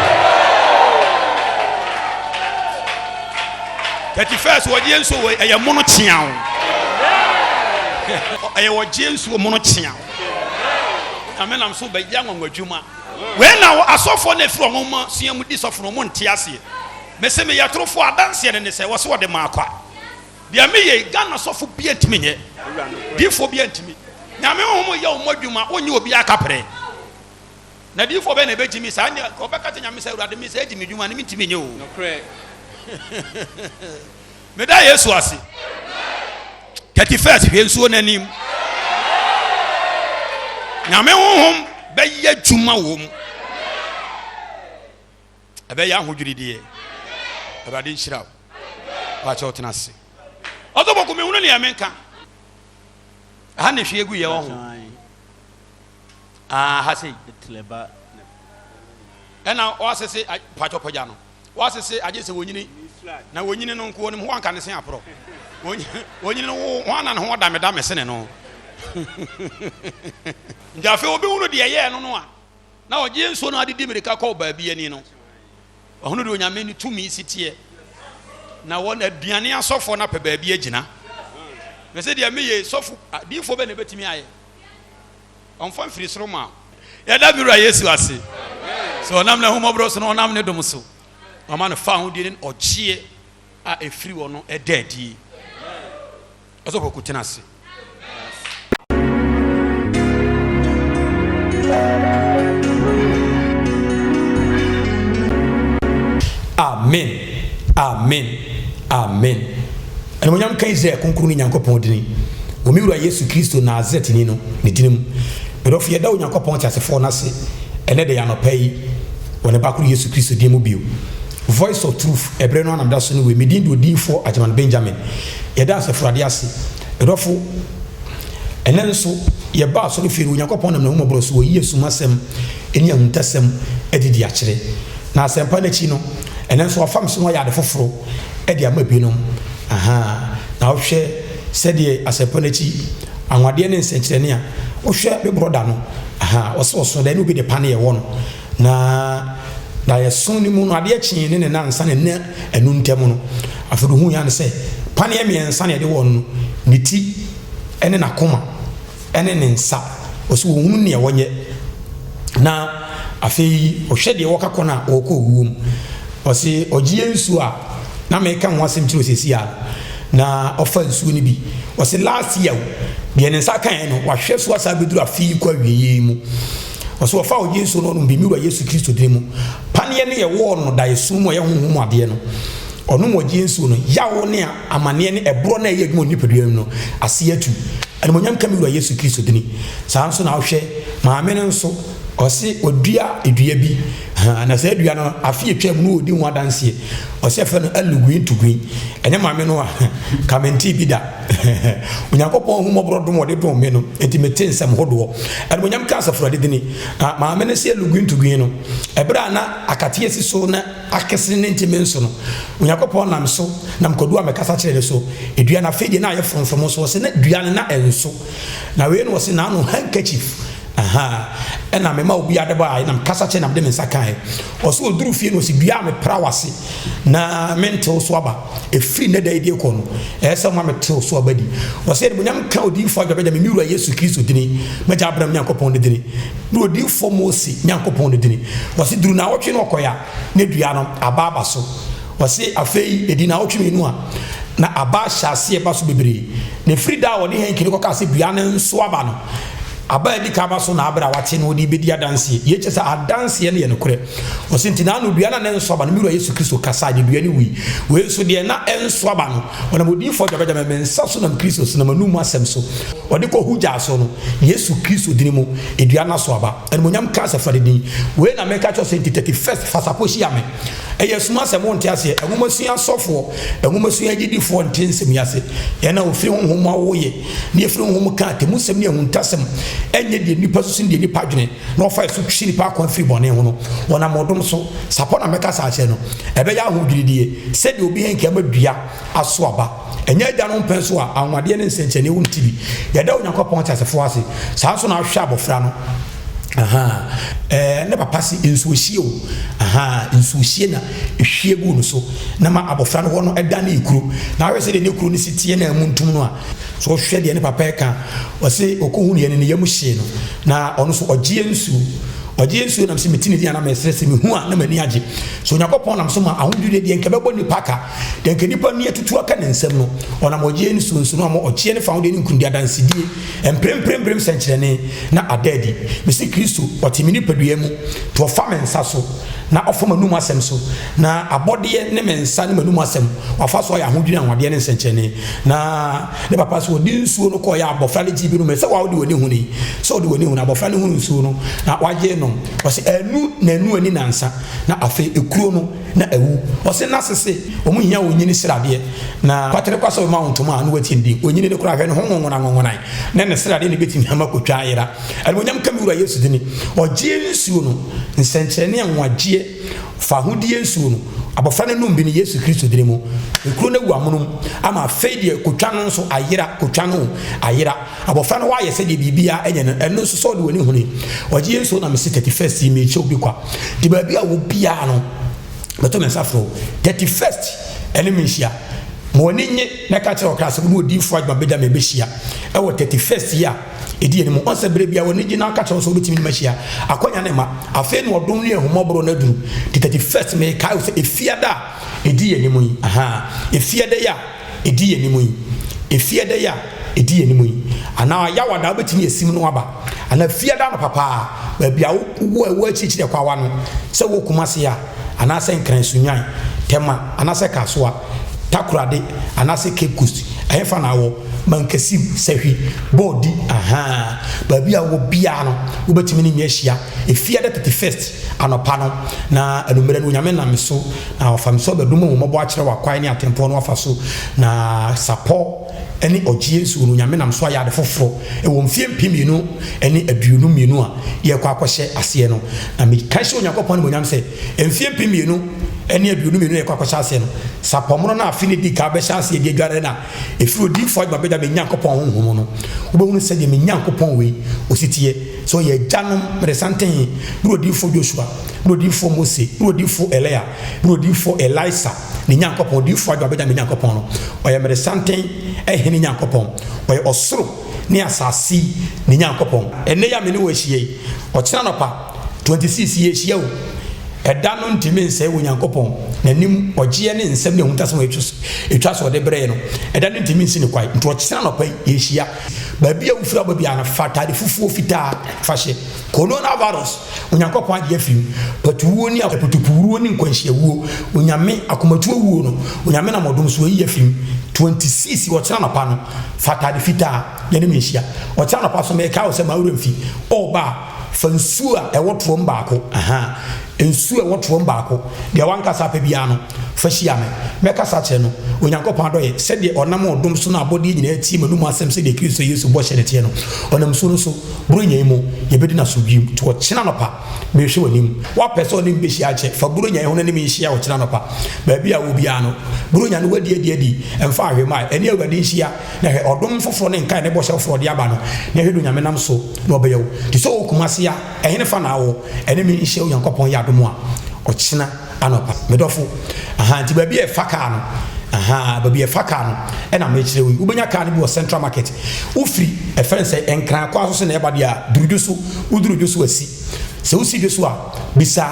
31st wɔgye yɛn nsuo wɔ ɛyɛ mono kyeaw. Ɛyɛ wɔgye nsuo mono kyeaw. Nyame nam so bɛyɛ anwanwa adwuma. Wei na asɔfoɔ no ɛfiri wɔn nwoma sua mu di sɔfo no wɔn nte aseɛ. Mese meyɛ torofoɔ adanseɛ no ne sɛ wɔse wɔde maa kwa. Deɛ meyɛ yi Ghana sɔfo bia ntumi nyɛ. Diifoɔ bia ntumi. Nyame honhom yɛ wɔn adwuma wonnye obiara kaprɛ. Na diifoɔ bɛn na ɛbɛgye me saa nea ɔbɛka kyɛ Nyame sɛ Awurade me sɛ agye me dwuma no mentumi nyɛ o. Meda Yesu ase. 31st hwɛ nsuo n'anim. Nyame honhom bɛyɛ adwuma wɔ mu. Ɛbɛyɛ ahodwirideɛ. Awurade nhyira wo. Pakyɛ ɔtena ase. Ɔsɔfo ko mehunu nea menka. Ɛha na hwie gu yɛ wɔ ho. Ah, ha sei. Ɛna ɔasese pakyɛ pagya no. Wɔasese agye sɛ wɔnyini, na wɔnyini no nko wɔnim ho anka ne se aporɔ. Wɔnyini no wo ho ana ne ho ɔdamedame sene no. Nti afei wɔbɛhunu deɛ ɛyɛɛ no no a. Na ɔgyee nsuo no ade di mirika kɔɔ baabi ani no, ɔhunu deɛ Onyame ne tumi si teɛ. Na wɔn aduane asɔfoɔ no apɛ baabi agyina. Na sɛ deɛ meyɛ sɔfo adiyifoɔ bɛ na ɛbɛtumi ayɛ. Ɔmfa mfiri soro ma. Yɛda me wura Yesu ase sɛ ɔnam n'ahummɔborɔ so na ɔnam ne dom so ɔma no fawohodie ne ɔgyeɛ a ɛfiri wɔ no ɛda adie. Ɔsɔfo Aku tena ase. Amen Amen Amen Animuonyam nka Israel Kronkronni Nyankopɔn dini, wɔ me Wura Yesu Kristo Nasaretni no ne dini mu. Me dɔfo, yɛda Onyankopɔn teasefoɔ no ase ɛnnɛ da yi anɔpa yi wɔ ne Ba koro Yesu Kristo din mu bio. Voice of Truth, ɛberɛ no ara na meda so ne wei. Me din de Odiyifoɔ Agyeman Benjamin. Yɛda Asafo Awurade ase. Me dɔfo, ɛnnɛ nso yɛba asɔrefie no, Onyankopɔn nam n'ahummɔborɔ so wayi asumasɛm ne ahuntasɛm adi de akyerɛ. Na asɛmpa no akyi no, ɛnnɛ nso wafa me so na wayɛ ade foforo de ama binom. Ahaa. Na wohwɛ sɛdeɛ asɛmpa no akyi anwadeɛ ne nsɛnkyerɛnne a, wohwɛ me brɔda no, ahaa, ɔse ɔso dɛn ne obi de paneɛ wɔ no. Na daeɛso no mu no, adeɛ kyee ne ne nnansa ne nna anu ntam no, afei de ɔhuu ara ne sɛ paneɛ mmiɛnsa na yɛde wɔɔ no no, ne ti ne n'akoma ne ne nsa. Ɔsɛ wɔhunu nea wɔnyɛ. Na afei ɔhwɛ deɛ wɔka kɔ no a ɔrekɔ owuo mu. Ɔse ɔgyeɛ nsuo a na meka ho asɛm kyerɛ ɔsɛsi a na ɔfa nsuo no bi. Ɔse last year deɛ ne nsa kaeɛ no wahwɛ so asa abɛduru afe yi kɔ awieɛ yi mu. Ɔse wɔfaa ɔgye nsuo no ɔnom bi, me Wura Yesu Kristo dini mu. Paneɛ no yɛwɔɔ no daeɛso mu a ɛyɛ honhom mu adeɛ no. Ɔnom ɔgye nsuo no, yaw ne amaneɛ ne ɛborɔ no a ɛyɛ adwuma wɔ ne nipadua mu no, aseɛ atu. Animuonyam nka me Wura Yesu Kristo dini. Saa nso na wohwɛ maame no nso, ɔse ɔdua dua bi, na saa dua no afe atwa mu no ɔdi ho adanseɛ. Ɔse ɛfɛ no aluguin tuguin. Ɛnyɛ maame no a, ka mentee bi da. Onyankopɔn ahummɔborɔ dom a ɔde dom me no nti mete nsɛm hodoɔ. Animuonyam ka Asafo Awurade dini. Na maame no se aluguin tuguin no, ɛberɛ a na akateɛ si so na akesene ne ntimi nso no, Onyankopɔn nam so nam kwadu a mekasa kyerɛ no so dua no. Afei deɛ na ayɛ frɔmfrɔm nso, ɔse na dua no na ɛnso. Na wei no ɔse n'ano handkerchief, ahaa, ɛna mema obi ade baeɛ na mekasa kyerɛ na mede me nsa kaeɛ. Ɔse ɔduru fie no ɔse dua a mepra w'ase na mentew so aba, ɛfiri nnɛ da yi de rekɔ no, ɛyɛ sɛ woma metew so aba di. Ɔse animuonyam nka odiyifoɔ Adwabɛgya me me wura Yesu Kristo dini, m'agya Abraham Nyankopɔn no dini, ne odiyifoɔ Mose Nyankopɔn no dini. Ɔse duru naawɔtwe no ɔkɔe a, na dua no aba aba so. Ɔse afei ɛdi naawɔtwe mienu a, na aba ahyɛ aseɛ ba so bebree. Na ɛfiri da a ɔde hanky no kɔkaa sɛ dua no nso aba no, aba a ɛdi kan aba so na aberɛ a wate no ɔde rebɛdi adanseɛ. Yei kyerɛ sɛ adanseɛ no yɛ nokorɛ. Ɔse nti n'ano dua no a na ɛnso aba no, me Wura Yesu Kristo kasae de dua no wui. Wei nso deɛ na ɛnso aba no, ɔnam odiyifoɔ dwabɛdwabɛ me nsa so nam Kristo so nam anum asɛm so ɔde kɔ hugyaa so no, Yesu Kristo dini mu, dua no aso aba. Animuonyam nka Asafo Awurade din. Wei na meka kyerɛ wo sɛ nti 31st fa sapɔ hyia me. Ɛyɛ sum asɛm wonte aseɛ. Nwomasua asɔfoɔ, nwomasua agyidifoɔ nte nsɛm yi ase. Yɛn a wɔfiri honhom mu awo yɛ, na yɛfiri honhom mu ka atemmusɛm ne ahuntasɛm, ɛnyɛ deɛ nnipa susu ne deɛ nnipa dwene, na wɔfa yɛn so twe nnipa akwan firi bɔne ho no, wɔnam ɔdom so. Sapɔ na mɛkasa akyerɛ no. Ɛbɛyɛ ahodwirideɛ sɛdeɛ obi hanki ama dua aso aba. Ɛnyɛ agya no mpɛn so a anwanwadeɛ ne nsɛnkyerɛnneɛ wɔ ne ti bi. Yɛda Onyankopɔn teasefoɔ ase. Saa nso na ahwɛ abɔfra no. Ahaa. Ɛɛ, ne papa se nsuohyeɛ o. Ahaa, nsuohyeɛ na ɛhwie guu no so na ma abɔfra no hɔ no danee kuro. Na ahwɛ sɛdeɛ ne kuro no si teɛ na amuntum no a, so wohwɛ deɛ ne papa reka a, ɔse ɔkɔhunuiɛ no ne yam hyee no. Na ɔno nso ɔgyeɛ nsuo. Ɔgyeɛ nsuo nam sɛ mete ne din a na mesere sɛ mehu a na m'ani agye. So Onyankopɔn nam so ma ahodwirideɛ deɛ nka ɛbɛbɔ nnipa ka. Deɛ nka nnipa ani atutu aka ne nsam no, ɔnam ɔgyeɛ nsuo nso no ama ɔgyeɛ ne fawodeɛ ne nkunimdie adansedie, mprempremprem sɛnkyerɛnne, na ada adi. Mese Kristo, ɔte me nipadua mu, nti ɔfa me nsa so, na ɔfa m'anum asɛm so, na abɔdeɛ ne me nsa ne m'anum asɛm, wafa so ayɛ ahodwiri anwanwadeɛ ne nsɛnkyerɛnne. Na ne papa nso, ɔde nsuo no kɔeɛ a abɔfra no gyee bi nomeɛ, sɛ wa wode w'ani hunui, sɛ ɔde w'ani hunu, abɔfra no hunu nsuo no, na wagye nom. Ɔse, Anu, nanu ani nansa, na afei ekuro no. na awu. Ɔse na sese wɔn hia onyini sradeɛ na kwatere kwa sɛ ɔbɛma wo ntoma a na watie ne din. Onyini no koraa hwɛ ne ho nwonwonanwonwonan ne ne sradeɛ na ɛbɛtumi ama kotwa ayera. Animuonyam nka me Wura Yesu dini. Ɔgyeɛ nsuo no, nsɛnkyerɛnne anwagyeɛ, fahodie nsuo no, abɔfra no nom bi no Yesu Kristo dini mu. Ekuro no awu amonom ama afei deɛ kotwa no nso ayera, kotwa no ayera. Abɔfra no wayɛ sɛdeɛ biribiara nyɛ no, ɛno nso sɛ ɔde w'ani hunu. Ɔgye yɛn nsuo na mese 31st yi mekyɛ obi kwa. Nti baabi a wɔ biara no, mɛto me nsa frɛ wo. 31st ɛne me nhyia. Ma w'ani nye na ka kyerɛ ɔkra sɛ wo ne odiyifoɔ Adwuma Benjamin bɛhyia ɛwɔ 31st yi a ɛdi anim. Ɔn sɛ berɛ biara w'ani gye na ka kyerɛ wo sɛ wobɛtumi ne mahyia. Akwanya ne ma. Afei na ɔdom ne ahummɔborɔ no aduru. Nti 31st mekae wo sɛ efiada a ɛdi anim yi, ahaa, efiada yi a ɛdi yɛn anim yi, Efiada yi a ɛdi yɛn anim yi, anaa Yawada a wobɛtumi asim no aba, anaa Fiada anɔpa paa, baabi a wowɔ a ɛwɔ akyirikyiri Akwawa no, sɛ wɔ Kumasi a, anaasɛ Nkran Sunyani, Tema, anaasɛ Kasoa, Takoradi, anaasɛ Cape Coast, ɛhefa na wowɔ? Mankasim, Sahwi, Bɔɔdi, ahaa, baabi a wowɔ biara no, wobɛtumi ne me ahyia Efiada 31st anɔpa no, na anwummerɛ no, Onyame nam me so Na ɔfa me sɛ ɔbɛdom ahummɔbɔ akyerɛ w'akwan ne atempɔn no wafa so, na sapɔ ne ɔgyeɛ nsuo no, Onyame nam so ayɛ ade foforɔ wɔ mfeɛ 2022 a yɛrekɔ akɔhyɛ aseɛ no. Na meka hyɛ Onyankopɔn animuonyam sɛ, mfeɛ 2022 a yɛrekɔ akɔhyɛ aseɛ no, sapɔmono no a afe no dii kan bɛhyɛ aseɛ de adware no a ɛfiri odiyifoɔ Adwuma Benjamin Nyankopɔn honhom mu no, wobɛhunu sɛdeɛ me Nyankopɔn wei ɔsi teɛ, sɛ ɔyɛ agyanom mmeresanten, ne odiyifoɔ Joshua, ne odiyifoɔ Mose, ne odiyifoɔ Elia, ne odiyifoɔ Elisa, ne Nyankopɔn, odiyifoɔ Adwo abɛgya me Nyankopɔn no, ɔyɛ mmeresanten hene Nyankopɔn, ɔyɛ ɔsoro ne asase yi ne Nyankopɔn. Ɛnnɛ yi a me ne wo ahyia yi, ɔkyena anɔpa, 26, yɛrehyia o, ɛda no ntumi nsɛe wɔ Nyankopɔn n'anim, ɔgyeɛ ne nsɛm ne ahutasɛm a ɛtwa so ɔde brɛɛ no, ɛda no ntumi nsi no kwan, nti ɔkyena anɔpa yi yɛrehyia. Baabi a wofiri aba biara no, fa atade fufuo fitaa fa hyɛ. Coronavirus, Onyankopɔn agye afiri mu. Patuwuo ne aputupuwuo ne nkwanhyiawuo, Onyame, akomatuo wuo no, Onyame nam ɔdom so ayi afiri mu. 26, Ɔkyena anɔpa no, fa atade fitaa na ne me nhyia. Ɔkyena anɔpa nso, mekae wo sɛ ma wo werɛ mfi. Ɔɔba a, fa nsuo a ɛwɔ toam baako, ahaa, nsuo a ɛwɔ toam baako, deɛ w'ankasa pɛ biara no, fa hyia me. Mɛkasa akyerɛ no, Onyankopɔn adɔeɛ, sɛdeɛ ɔnam ɔdom so na abɔdeɛ nyinaa tie m'anomu asɛm sɛdeɛ Kristo Yesu bɔhyɛ no teɛ no, ɔnam nsuo no so, Buronya yi mu, yɛbɛdi no asomdwoe mu. Nti ɔkyena anɔpa, merehwɛ w'anim. Woapɛ sɛ ɔne me bɛhyia akyɛ? Fa Buronya yi ho na ne me nhyia ɔkyena anɔpa. Baabi a wowɔ biara no, Buronya no woadi adi adi, ɛmfa ahwɛ mu a, ɛne Awurade nhyia, na hwɛ ɔdom foforɔ ne nkae ne bɔhyɛ foforɔ a ɔde aba no, na hwɛ deɛ Onyame nam so na ɔbɛyɛ wo. Nti sɛ wowɔ Kumasi a, ɛhene fa na wowɔ? Ɛne me nhyia Onyankopɔn yɛ adom a, ɔkyena anɔpa. Me dɔfo, ahaa, nti baabi a ɛfa kaa no, ahaa, baabi a ɛfa kaa no, ɛna mekyerɛ wo yi. Wobɛnya kaa no bi wɔ Central Market. Wofiri, ɛfrɛ no sɛ Nkran kwan so so na ɛba deɛ a, duru Dwoso. Woduru Dwoso a, si. Sɛ wosi Dwoso a, bisa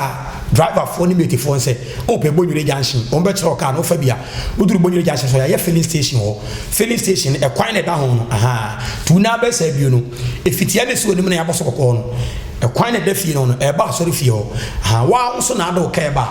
driverfoɔ ne matefoɔ no sɛ, wopɛ Bonwire Junction. Wɔbɛkyerɛ wo kaa no, wofa bi a. Woduru Bonwire Junction so a, yɛayɛ filling station wɔ hɔ. Filling station no, ɛkwan na ɛda ho no, ahaa, tu na abɛsa bio no, efitia na esi w'anim na yɛabɔ so kɔkɔɔ no. Ɛkwan na ɛda fie no ho no, ɛreba asɔrefie hɔ. Ahaa, wo ara wo nso na ade wo kaa ɛba a,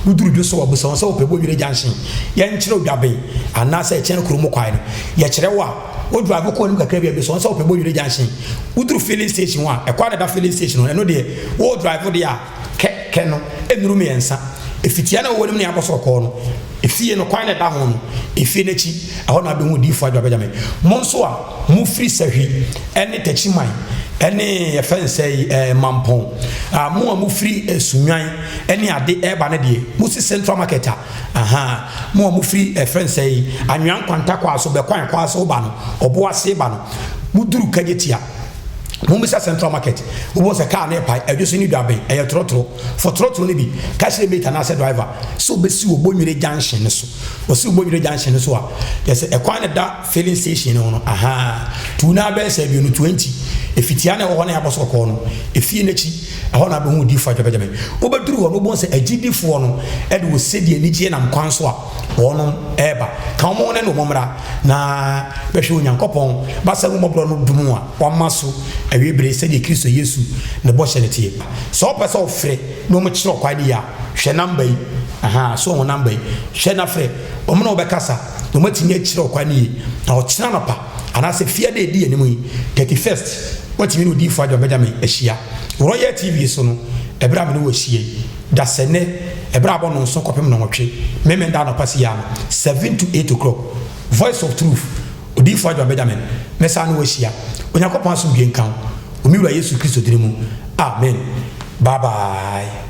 woduru dwo so a, bisa wɔn sɛ wopɛ Bonwire Junction. Yɛnkyerɛ wo Dwaben anaasɛ ɛkyɛn kurom kwan no. Yɛkyerɛ wo a, wo drive kɔ anim kakra bi a, bisa wɔn sɛ wopɛ Bonwire Junction. Woduru filling station hɔ a, ɛkwan na ɛda filling station hɔ no, ɛno deɛ, wo drive deɛ a, kɛ, kɛ no, ɛnnuru mmiɛnsa. Efitia na ɛwɔ anim na yɛabɔ so kɔkɔɔ no, efie no, kwan na ɛda ho no, efie no akyi, ɛhɔ na wobɛhu Odiyifoɔ Adwoa Benjamin. Mo nso a mofiri Sahwi ne Takyiman ne yɛfrɛ no sɛ ɛɛ Mampɔn, a mo a mofiri Sunnwan ne ade ɛreba no deɛ, mosi Central Market a, ahaa, mo a mofiri ɛfrɛ no sɛ Anwea Nkwanta kwaa so, Bɛkwan kwaa so ba no, Ɔboase ba no, moduru Kagyetia. Mommisa Central Market, wobɛhu sɛ kaa no repae, Adwo so ne Dwaben, ɛyɛ trɔtrɔ. Fa trɔtrɔ no bi, ka kyerɛ mate anaasɛ driver sɛ ɔbɛsi wɔ Bonwire Junction no so. Ɔsi wɔ Bonwire Junction no so a, kyerɛ sɛ ɛkwan no da filling station no ho no, ahaa, tu no ara bɛyɛ sɛ aduonu, 20, efitia no a ɛwɔ hɔ no a yɛabɔ so kɔkɔɔ no, efie no akyi, ɛhɔ na wobɛhu Odiyifoɔ Adwo Benjamin. Wobɛduru hɔ no, wobɛhu sɛ agyidifoɔ no de osɛdie anigyeɛ nam kwan so a wɔnom reba. Ka wɔn ho ne wɔn mmra. Na bɛhwɛ Onyankopɔn basa ahummɔborɔ no dom a wama so awie bere sɛdeɛ Kristo Yesu ne bɔhyɛ no teɛ. Sɛ wopɛ sɛ wofrɛ na wɔkyerɛ wo kwan no yie a, hwɛ namba yi. Ahaa, so woahu namba yi? Hwɛ na frɛ. Wɔn ne wo bɛkasa na wɔatumi akyerɛ wo kwan no yie. Na ɔkyena anɔpa anaasɛ fiada a ɛdi anim yi, 31st, woatumi ne Odiyifoɔ Adwoa Benjamin ahyia. Royal TV so no, ɛberɛ a me ne wo ahyia yi. Dasɛnnɛ, ɛberɛ a abɔ nnɔnson kɔpem nnɔnwɔtwe, Memenda anɔpa si ano, 7 to 8 o'clock, Voice of Truth, Odiyifoɔ Adwoa Benjamin, mɛsan ne wo ahyia. Onyankopɔn asomdwoeɛ nka wo, wɔ me Wura Yesu Kristo dini mu, amen. Bye bye.